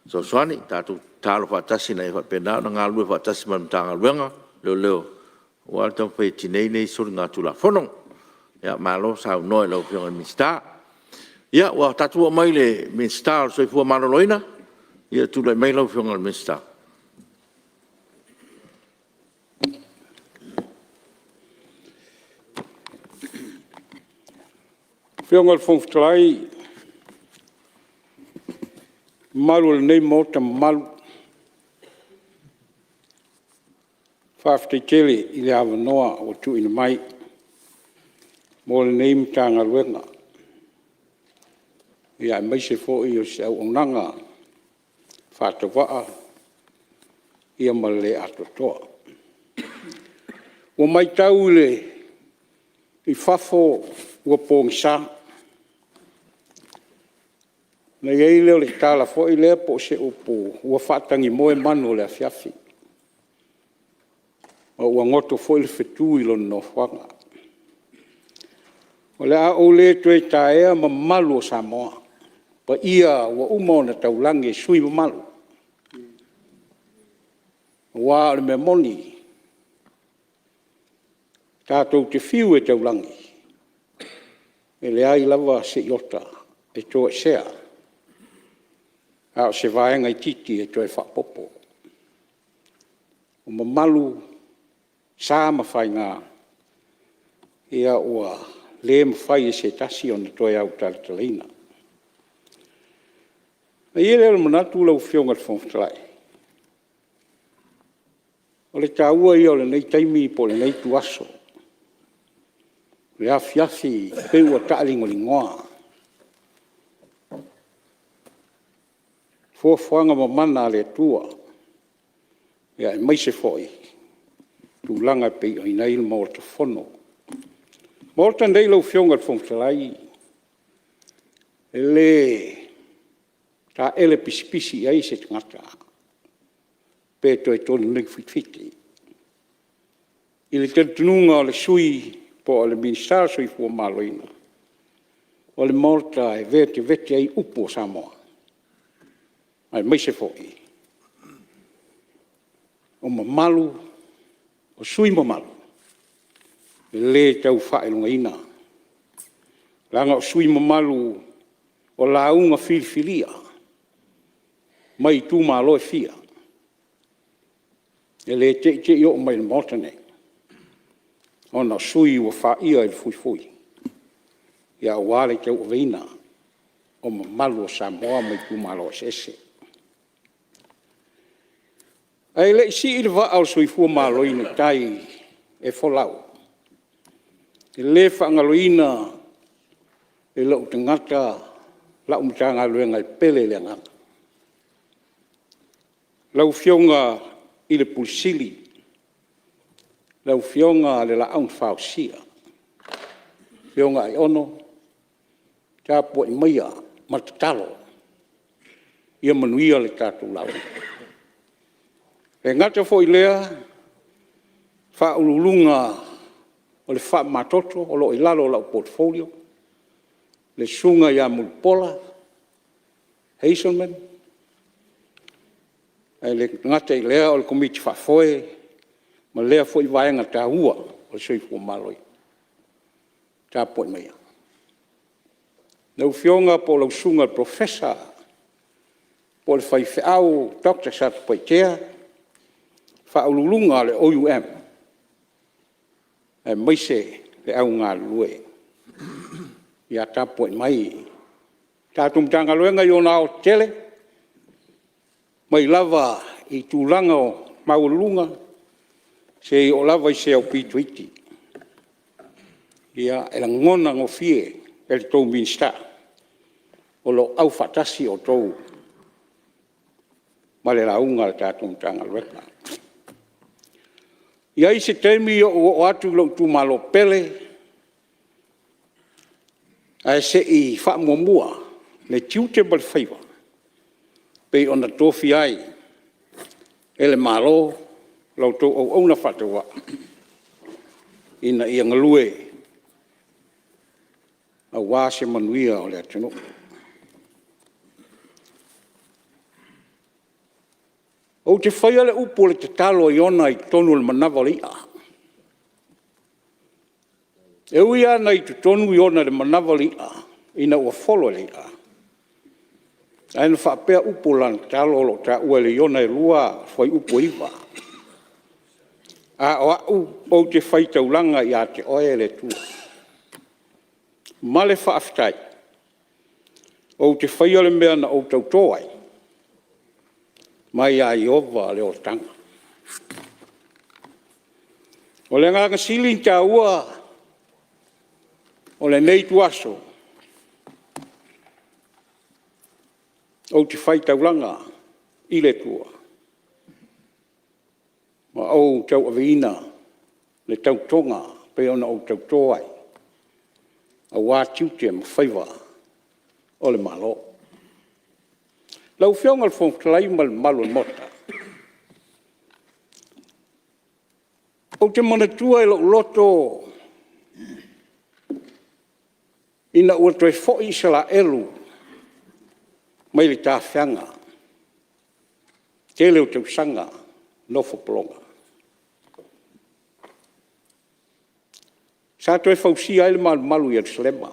fesoasoani. Tatou tatalo faatasi ina ia faapena ona galulue faatasi ma le Matagaluega o Leoleo aua le taumafai e tinei nei soligatulafono. Malo saunoa i lau Afioga i le Minisita. Ia ua tatou oo mai i le Minisita o le Soifua Maloloina. Ia tulai mai lau Afioga i le Minisita. Lau Afioga i le Fofoga Fetalai ma le mamalu o lenei Maota mamalu, faafetai tele i le avanoa ua tuuina mai mo lenei Matagaluega, aemaise foi o se auaunaga faatauvaa ma le le atoatoa. Ua matau i fafo ua pogisa, ona i ai lea o le tala foi lea po o se upu, ua faatagimoe manu o le afiafi, ma ua goto foi le fetu i lona nofoaga. O le a ou le toe taea mamalu o Samoa, paia ua uma ona taulagi e sui usufono mamalu, aua o le mea moni, tatou te fiu e taulagi, e leai lava se iota e toesea, a o se vaega itiiti e toe faaopoopo. O mamalu, sa ma faiga, ua le mafai e se tasi ona toe autalatalaina. Ona i ai lea o le manatu lau Afioga i le Fofoga Fetalai, o le taua ia o lenei taimi po o lenei ituaso, le afiafi pei ua taaligoligoa. Foafoaga mamana a le Atua, aemaise foi tulaga e pei ona i ai le Maota Fono. O le Maota lenei lau Afioga i le Fofoga Fetalai, e le taele pisipisi i ai se tagata pe toe toli fitifiti. I le talitonuga o le sui usufono po o le Minisita o le Soifua Maloloina, o le Maota e vetiveti ai upu o Samoa, aemaise foi o mamalu o sui usufono mamalu, e le tau faailogaina, leaga o sui usufono mamalu o lauga filifilia. mai itumalo e fia, e le te i te i oo mai i le Maota lenei, ona o sui usufono ua faia i le fuifui aua le tauaveina o mamalu o Samoa ma itumalo eseese. Ae le i sii le vaa o le soifua maloloina i tai e folau, e le faagaloina i lou tagata lau Matagaluega e pele i le agaga, lau Afioga i le Ofisa Sili o Pulega, lau Afioga i le Laau na Fausia, Afioga Aiono, tapuai maia ma le tatalo ia manuia le tatou lauga. E le gata foi i lea o Ofisa Sili o Pulega o le Faamamatoto o lo o i lalo o lau Portfolio, le Susuga ia Mulipola Hazelman, ae le gata i lea o le Komiti Faafoe ma lea foi vaega taua o le soifua maloloina. Tapuai maia. Lau Afioga po o lau Susuga i le Polofesa po o le faifeau Dr. Satupaitea, Faauluuluga a le OUM aemaise le au galulue. Ia tapuai mai le tatou Matagaluega i ona aoaotetele, mai lava i tulaga maualuluga seia oo lava i se aupito iti. Ia, e lagona gofie e le tou Minisita o lo o aufaatasi outou ma le lauga a le tatou Matagaluega. E i ai se taimi ou oo atu i lou itumalo pele, ae se i faamuamua le tiute ma le faiva pei ona tofia ai e le Malo la outou auauna faatauvaa ina ia galue aua se manuia o le atunuu. Ou te faia le upu o le tatalo a Iona i totonu o le manava o le i'a. E ui lava ina i totonu Iona i le manava o le i'a ina ua folo e le i'a, ae na faapea upu o lana tatalo o lo o taua i le Iona 2 fuaiupu e 9, “A o au ou te faitaulaga ia te oe le Atua ma le faafetai, ou te faia le mea na ou tauto ai, mai ia Ieova le olataga.” O le agaga sili ona taua o lenei ituaso, ou te faitaulaga i le Atua ma ou tauaveina le tautoga pei ona ou tauto ai aua tiute ma faiva o le Malo. Lau Afioga i le Fofoga Fetalai ma le mamalu o le Maota, ou te manatua i lou loto ina ua toe foi Isaraelu mai le tafeaga tele o tausaga nofo pologa. Sa toe fausia ai le malumalu i Yerusalema.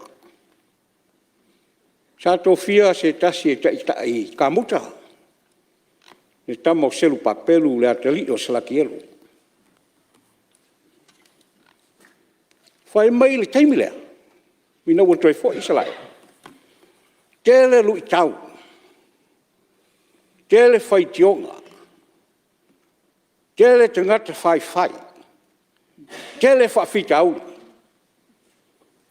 Sa tofia se tasi e taitai kamuta, le tama o Selupapelu le atalii o Salatielo. Fai mai i le taimi lea ina ua toe foi Isaraelu, tele luitau, tele faitioga, tele tagata faifai, tele faafitauli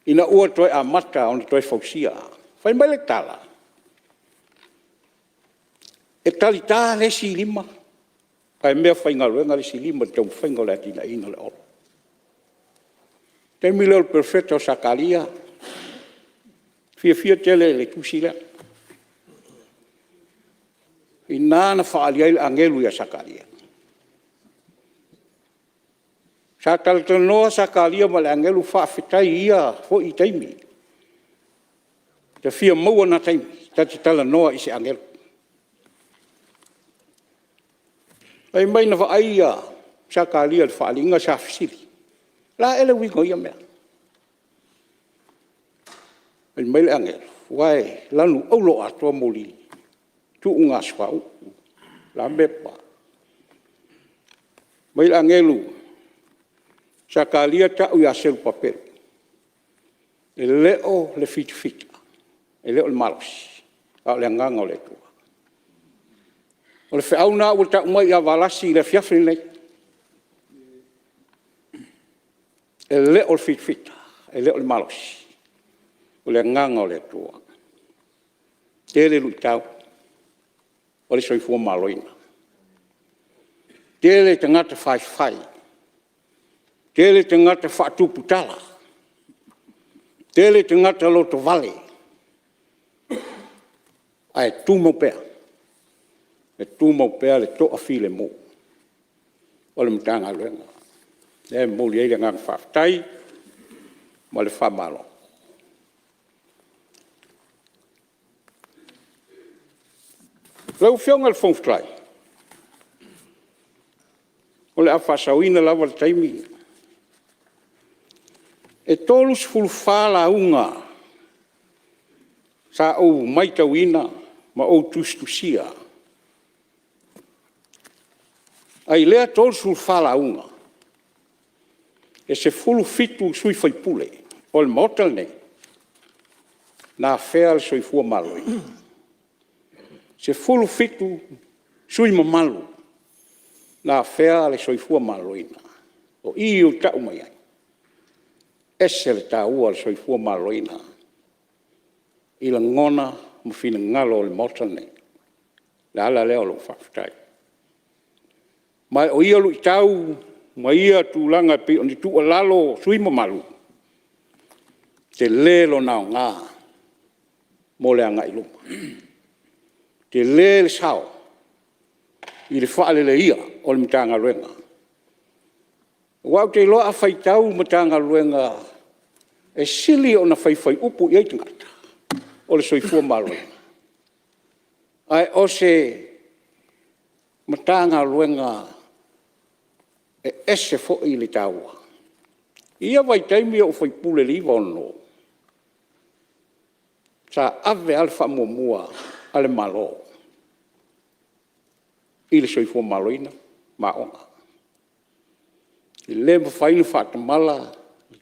ina ua toe amata ona toe fausia. Fai mai le tala, e talita le isi lima ae meafaigaluega le isi lima i le taumafaiga o le atinaeina o le auala. O le taimi lea o le Perofeta o Sakaria, e fiafia tele i le tusi lea. O i ina na faaali ai le agelu ia Sakaria. Sa talatalanoa Sakaria ma le agelu, faafetai i ia foi taimi, ta fia maua na taimi ta te talanoa i se agelu. Fai mai na vaai Sakaria i le faaaliga sa fesili, o le a ea le uiga o ia mea? Fai mai le agelu, aua e lanu auro atoa moli, Tuuga-asofou, Lamepa, fai mai le agelu, Sakaria tau ia Selupapelo, e le o le fitafita, e le o le malosi, a o le Agaga o le Atua. O le feau lena ua tau mai ia Valasi i le afiafi lenei, e le o le fitafita, e le o le malosi, o le Agaga o le Atua. E tele luitau o le soifua maloloina, tele tagata faifai, tele tagata faatupu tala, tele tagata lotovale, ae tumau pea, e tumau pea le toafilemu o le Matagaluega. O lea e momoli ai le agaga faafetai ma le faamalo. Lau Afioga i le Fofoga Fetalai, o le a faasaoina lava le taimi. E 34 lauga sa ou matauina ma ou tusitusia ai lea 34 lauga, e 17 sui usufono o le Maota lenei na afea le soifua maloloina. E 17 sui usufono mamalu na afea le soifua maloloina. O i ou te tau mai ai, e ese le taua o le soifua maloloina i lagona ma finagalo o le Maota lenei. O le ala lea o lou faafetai. Ma o ia luitau ma ia tulaga e pei ona tuualalo sui usufono mamalu, e tele lona aoga mo le agai i luma. E tele le sao i le faaleleia o le Matagaluega. Aua ou te iloa a faitau Matagaluega e sili ona faifai upu i ai tagata, o le soifua maloloina. Ae o se Matagaluega e ese foi le taua. I ia vaitaimi a o ou faipule i le 1996, sa ave lava le faamuamua a le Malo i le soifua maloloina ma aoga. E le mafai ona faatamala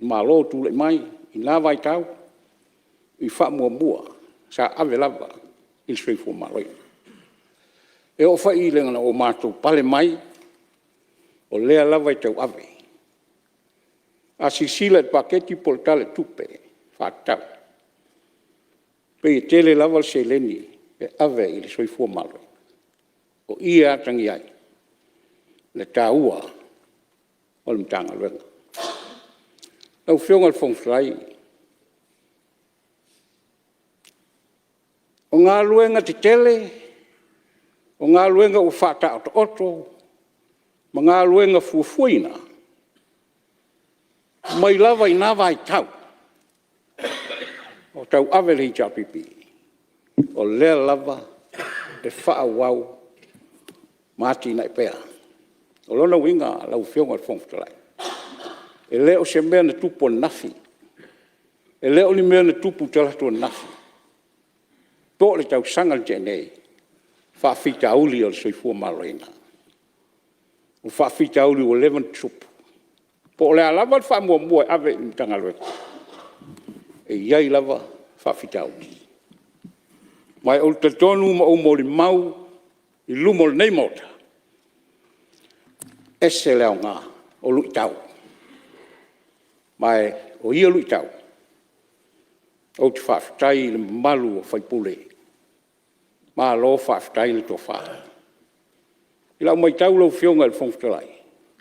Malo o tulai mai i na vaitau i faamuamua sa ave lava i le soifua maloloina. E oo foi ina matou pale mai, o lea lava e tauave. A silasila i le paketi po o le Tala o le Tupe Faatatau, e pei e tele lava le seleni e ave i le soifua maloloina. O i e atagia ai le taua o le Matagaluega. Lau Afioga i le Fofoga Fetalai, o galuega tetele, o galuega ua faataotooto ma galuega fuafuaina, mai lava i na vaitau o tauave le HRPP, o lea lava e faaauau ma atinae pea. O lona uiga lau Afioga i le Fofoga Fetalai, e le o se mea na tupu ananafi, e le o ni mea na tupu talaatu ananafi, po o le tausaga na tea nei, faafitauli o le soifua maloloina. O faafitauli ua leva ona tutupu. Po o le a lava le faamuamua e ave i le Matagaluega, e i ai lava faafitauli. Ma ou te talitonu ma ou molimau i luma o lenei Maota, e ese le aoga o luitau. Ma o ia luitau, ou te faafetai i le mamalu o sui usufono, malo faafetai le tofa. I lau matau lau Afioga i le Fofoga Fetalai,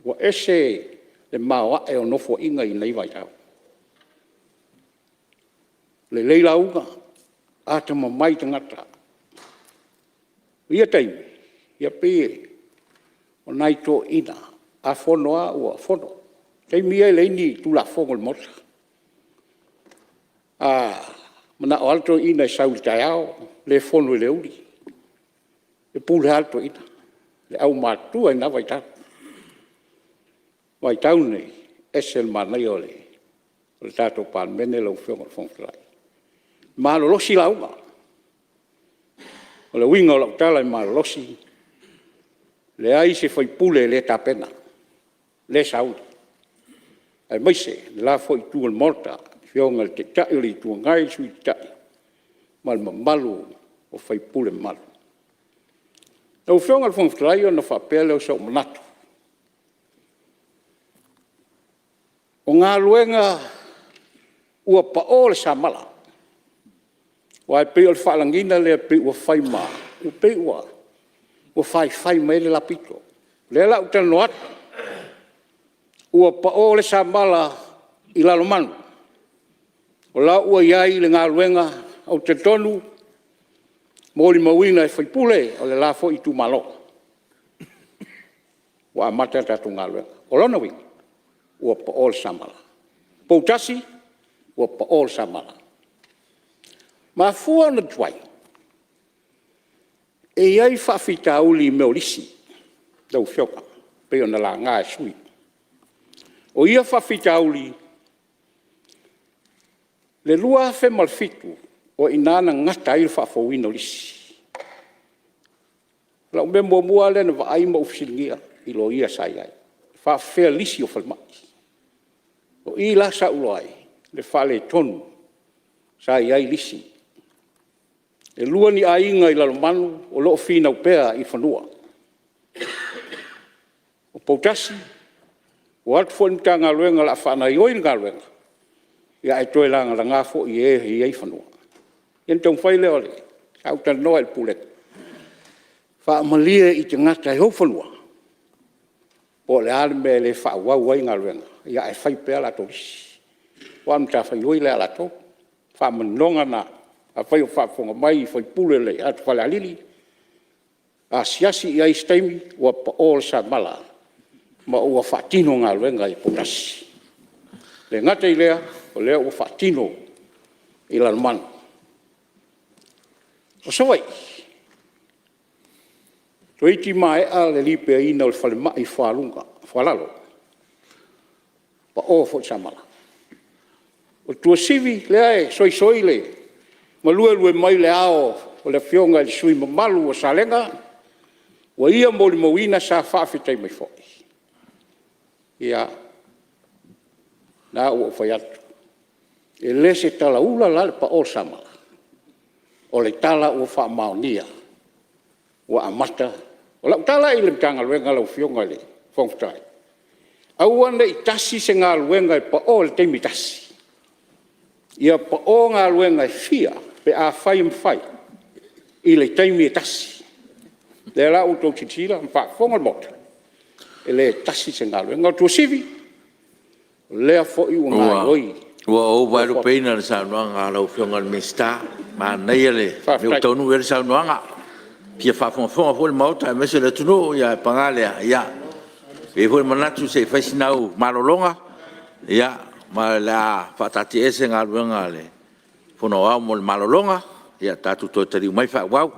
ua ese le maoae o nofoaiga i lenei vaitau. Lelei lauga, atamamai tagata. O ia taimi, e pei o nai toeaiina, a fono lava ua fono. O taimi ia e leai ni Tulafono a le Maota. A manao lava le toeaina e sau i le taeao, le fono i le aoauli, e pule lava le toeaina, le aumatutua i na vaitau. O le vaitau lenei, e ese le manaia o le tatou Palemene lau Afioga i le Fofoga Fetalai. Malolosi lauga, O le uiga o lau tala e malolosi, e leai se sui usufono e le tapena, le sauni, aemaise le la foi Itu o le Maota, le Afioga i le Taitai o le Itu Agai, le Sui Taitai ma le mamalu o sui usufono mamalu. Lau Afioga i le Fofoga Fetalai ona faapea lea o sou manatu, o galuega ua pao le samala, aua e pei o le faalagiga lea pei ua fai ma… e pei ua faifai mai ai le la pito. O lea la a ou talanoa atu, ua pao le samala i Lalomanu, o la ua i ai le galuega, ou te talitonu na molimauina e sui usufono o le la foi itumalo, ua amata le tatou galuega. O lona uiga, ua pao le samala. Poutasi, ua pao le samala. E mafua ona tuai, e i ai faafitauli i mea o lisi lau Afioga pei ona laga e sui usufono. O ia faafitauli, i le 2007, o i ina na gata ai le faafouina o lisi. O lau mea muamua lava lea na vaai ma ou fesiligia i loia sa i ai, e faapefea lisi o falemai. O i la sa ou iloa ai le faaletonu sa i ai lisi. E 2 ni aiga i Lalomanu o lo o finau pea i fanua. O Poutasi, ua o atu foi le Matagaluega o le a faagaoioi le galuega, ae toe lagalaga foi e e e i ai fanua. Ia ona taumafai lea, sa ou talanoa i le Pulega, faamalie i tagata e ou fanua, po o le a le mea e le faaauau ai galuega, ae fai pea latou lisi. Aua o le matafaioi lea a latou. O le faamaninoga lena, afai o faafofoga mai sui usufono o le atu Falealili, asiasi i ai i se taimi, ua pao le samala ma ua faatino galuega i Poutasi. E le gata i lea, o lea ua faatino i Lalomanu. O Savaii, toeitiiti maea le lipea o le falemai i Foalalo, pao foi le samala. O Tuasivi lea e soisoi ma luelue mai le ao o le Afioga i le sui usufono mamalu o Salega, ua ia molimauina sa faafetai mai foi. Ia, lena ua ou fai atu, e le o se talaula la le pao o le samala, o le tala ua faamaonia ua amata. O lau tala i le Matagaluega lau Afioga i le Fofoga Fetalai, aua ne i tasi se galuega e pao i le taimi e tasi, ia pao galuega e fia pe afai e mafai i le taimi e tasi. O lea la ua outou silasila ma faafofoga le Maota, e le tasi se galuega. O Tuasivi, o lea foi ua gaoioi. Ua ou vaelupeina le saunoaga a lau Afioga i le Minisita, manaia le mea ua taunuu i ai le saunoaga. E fia faafogafoga foi le Maota aemaise le atunuu, ae paga lea, e i ai foi le manatu se i fai sina au malologa, ma o le a faataatiaese Galuega a le Fono Aoao mo le malologa, tatou toe taliu mai faaauau.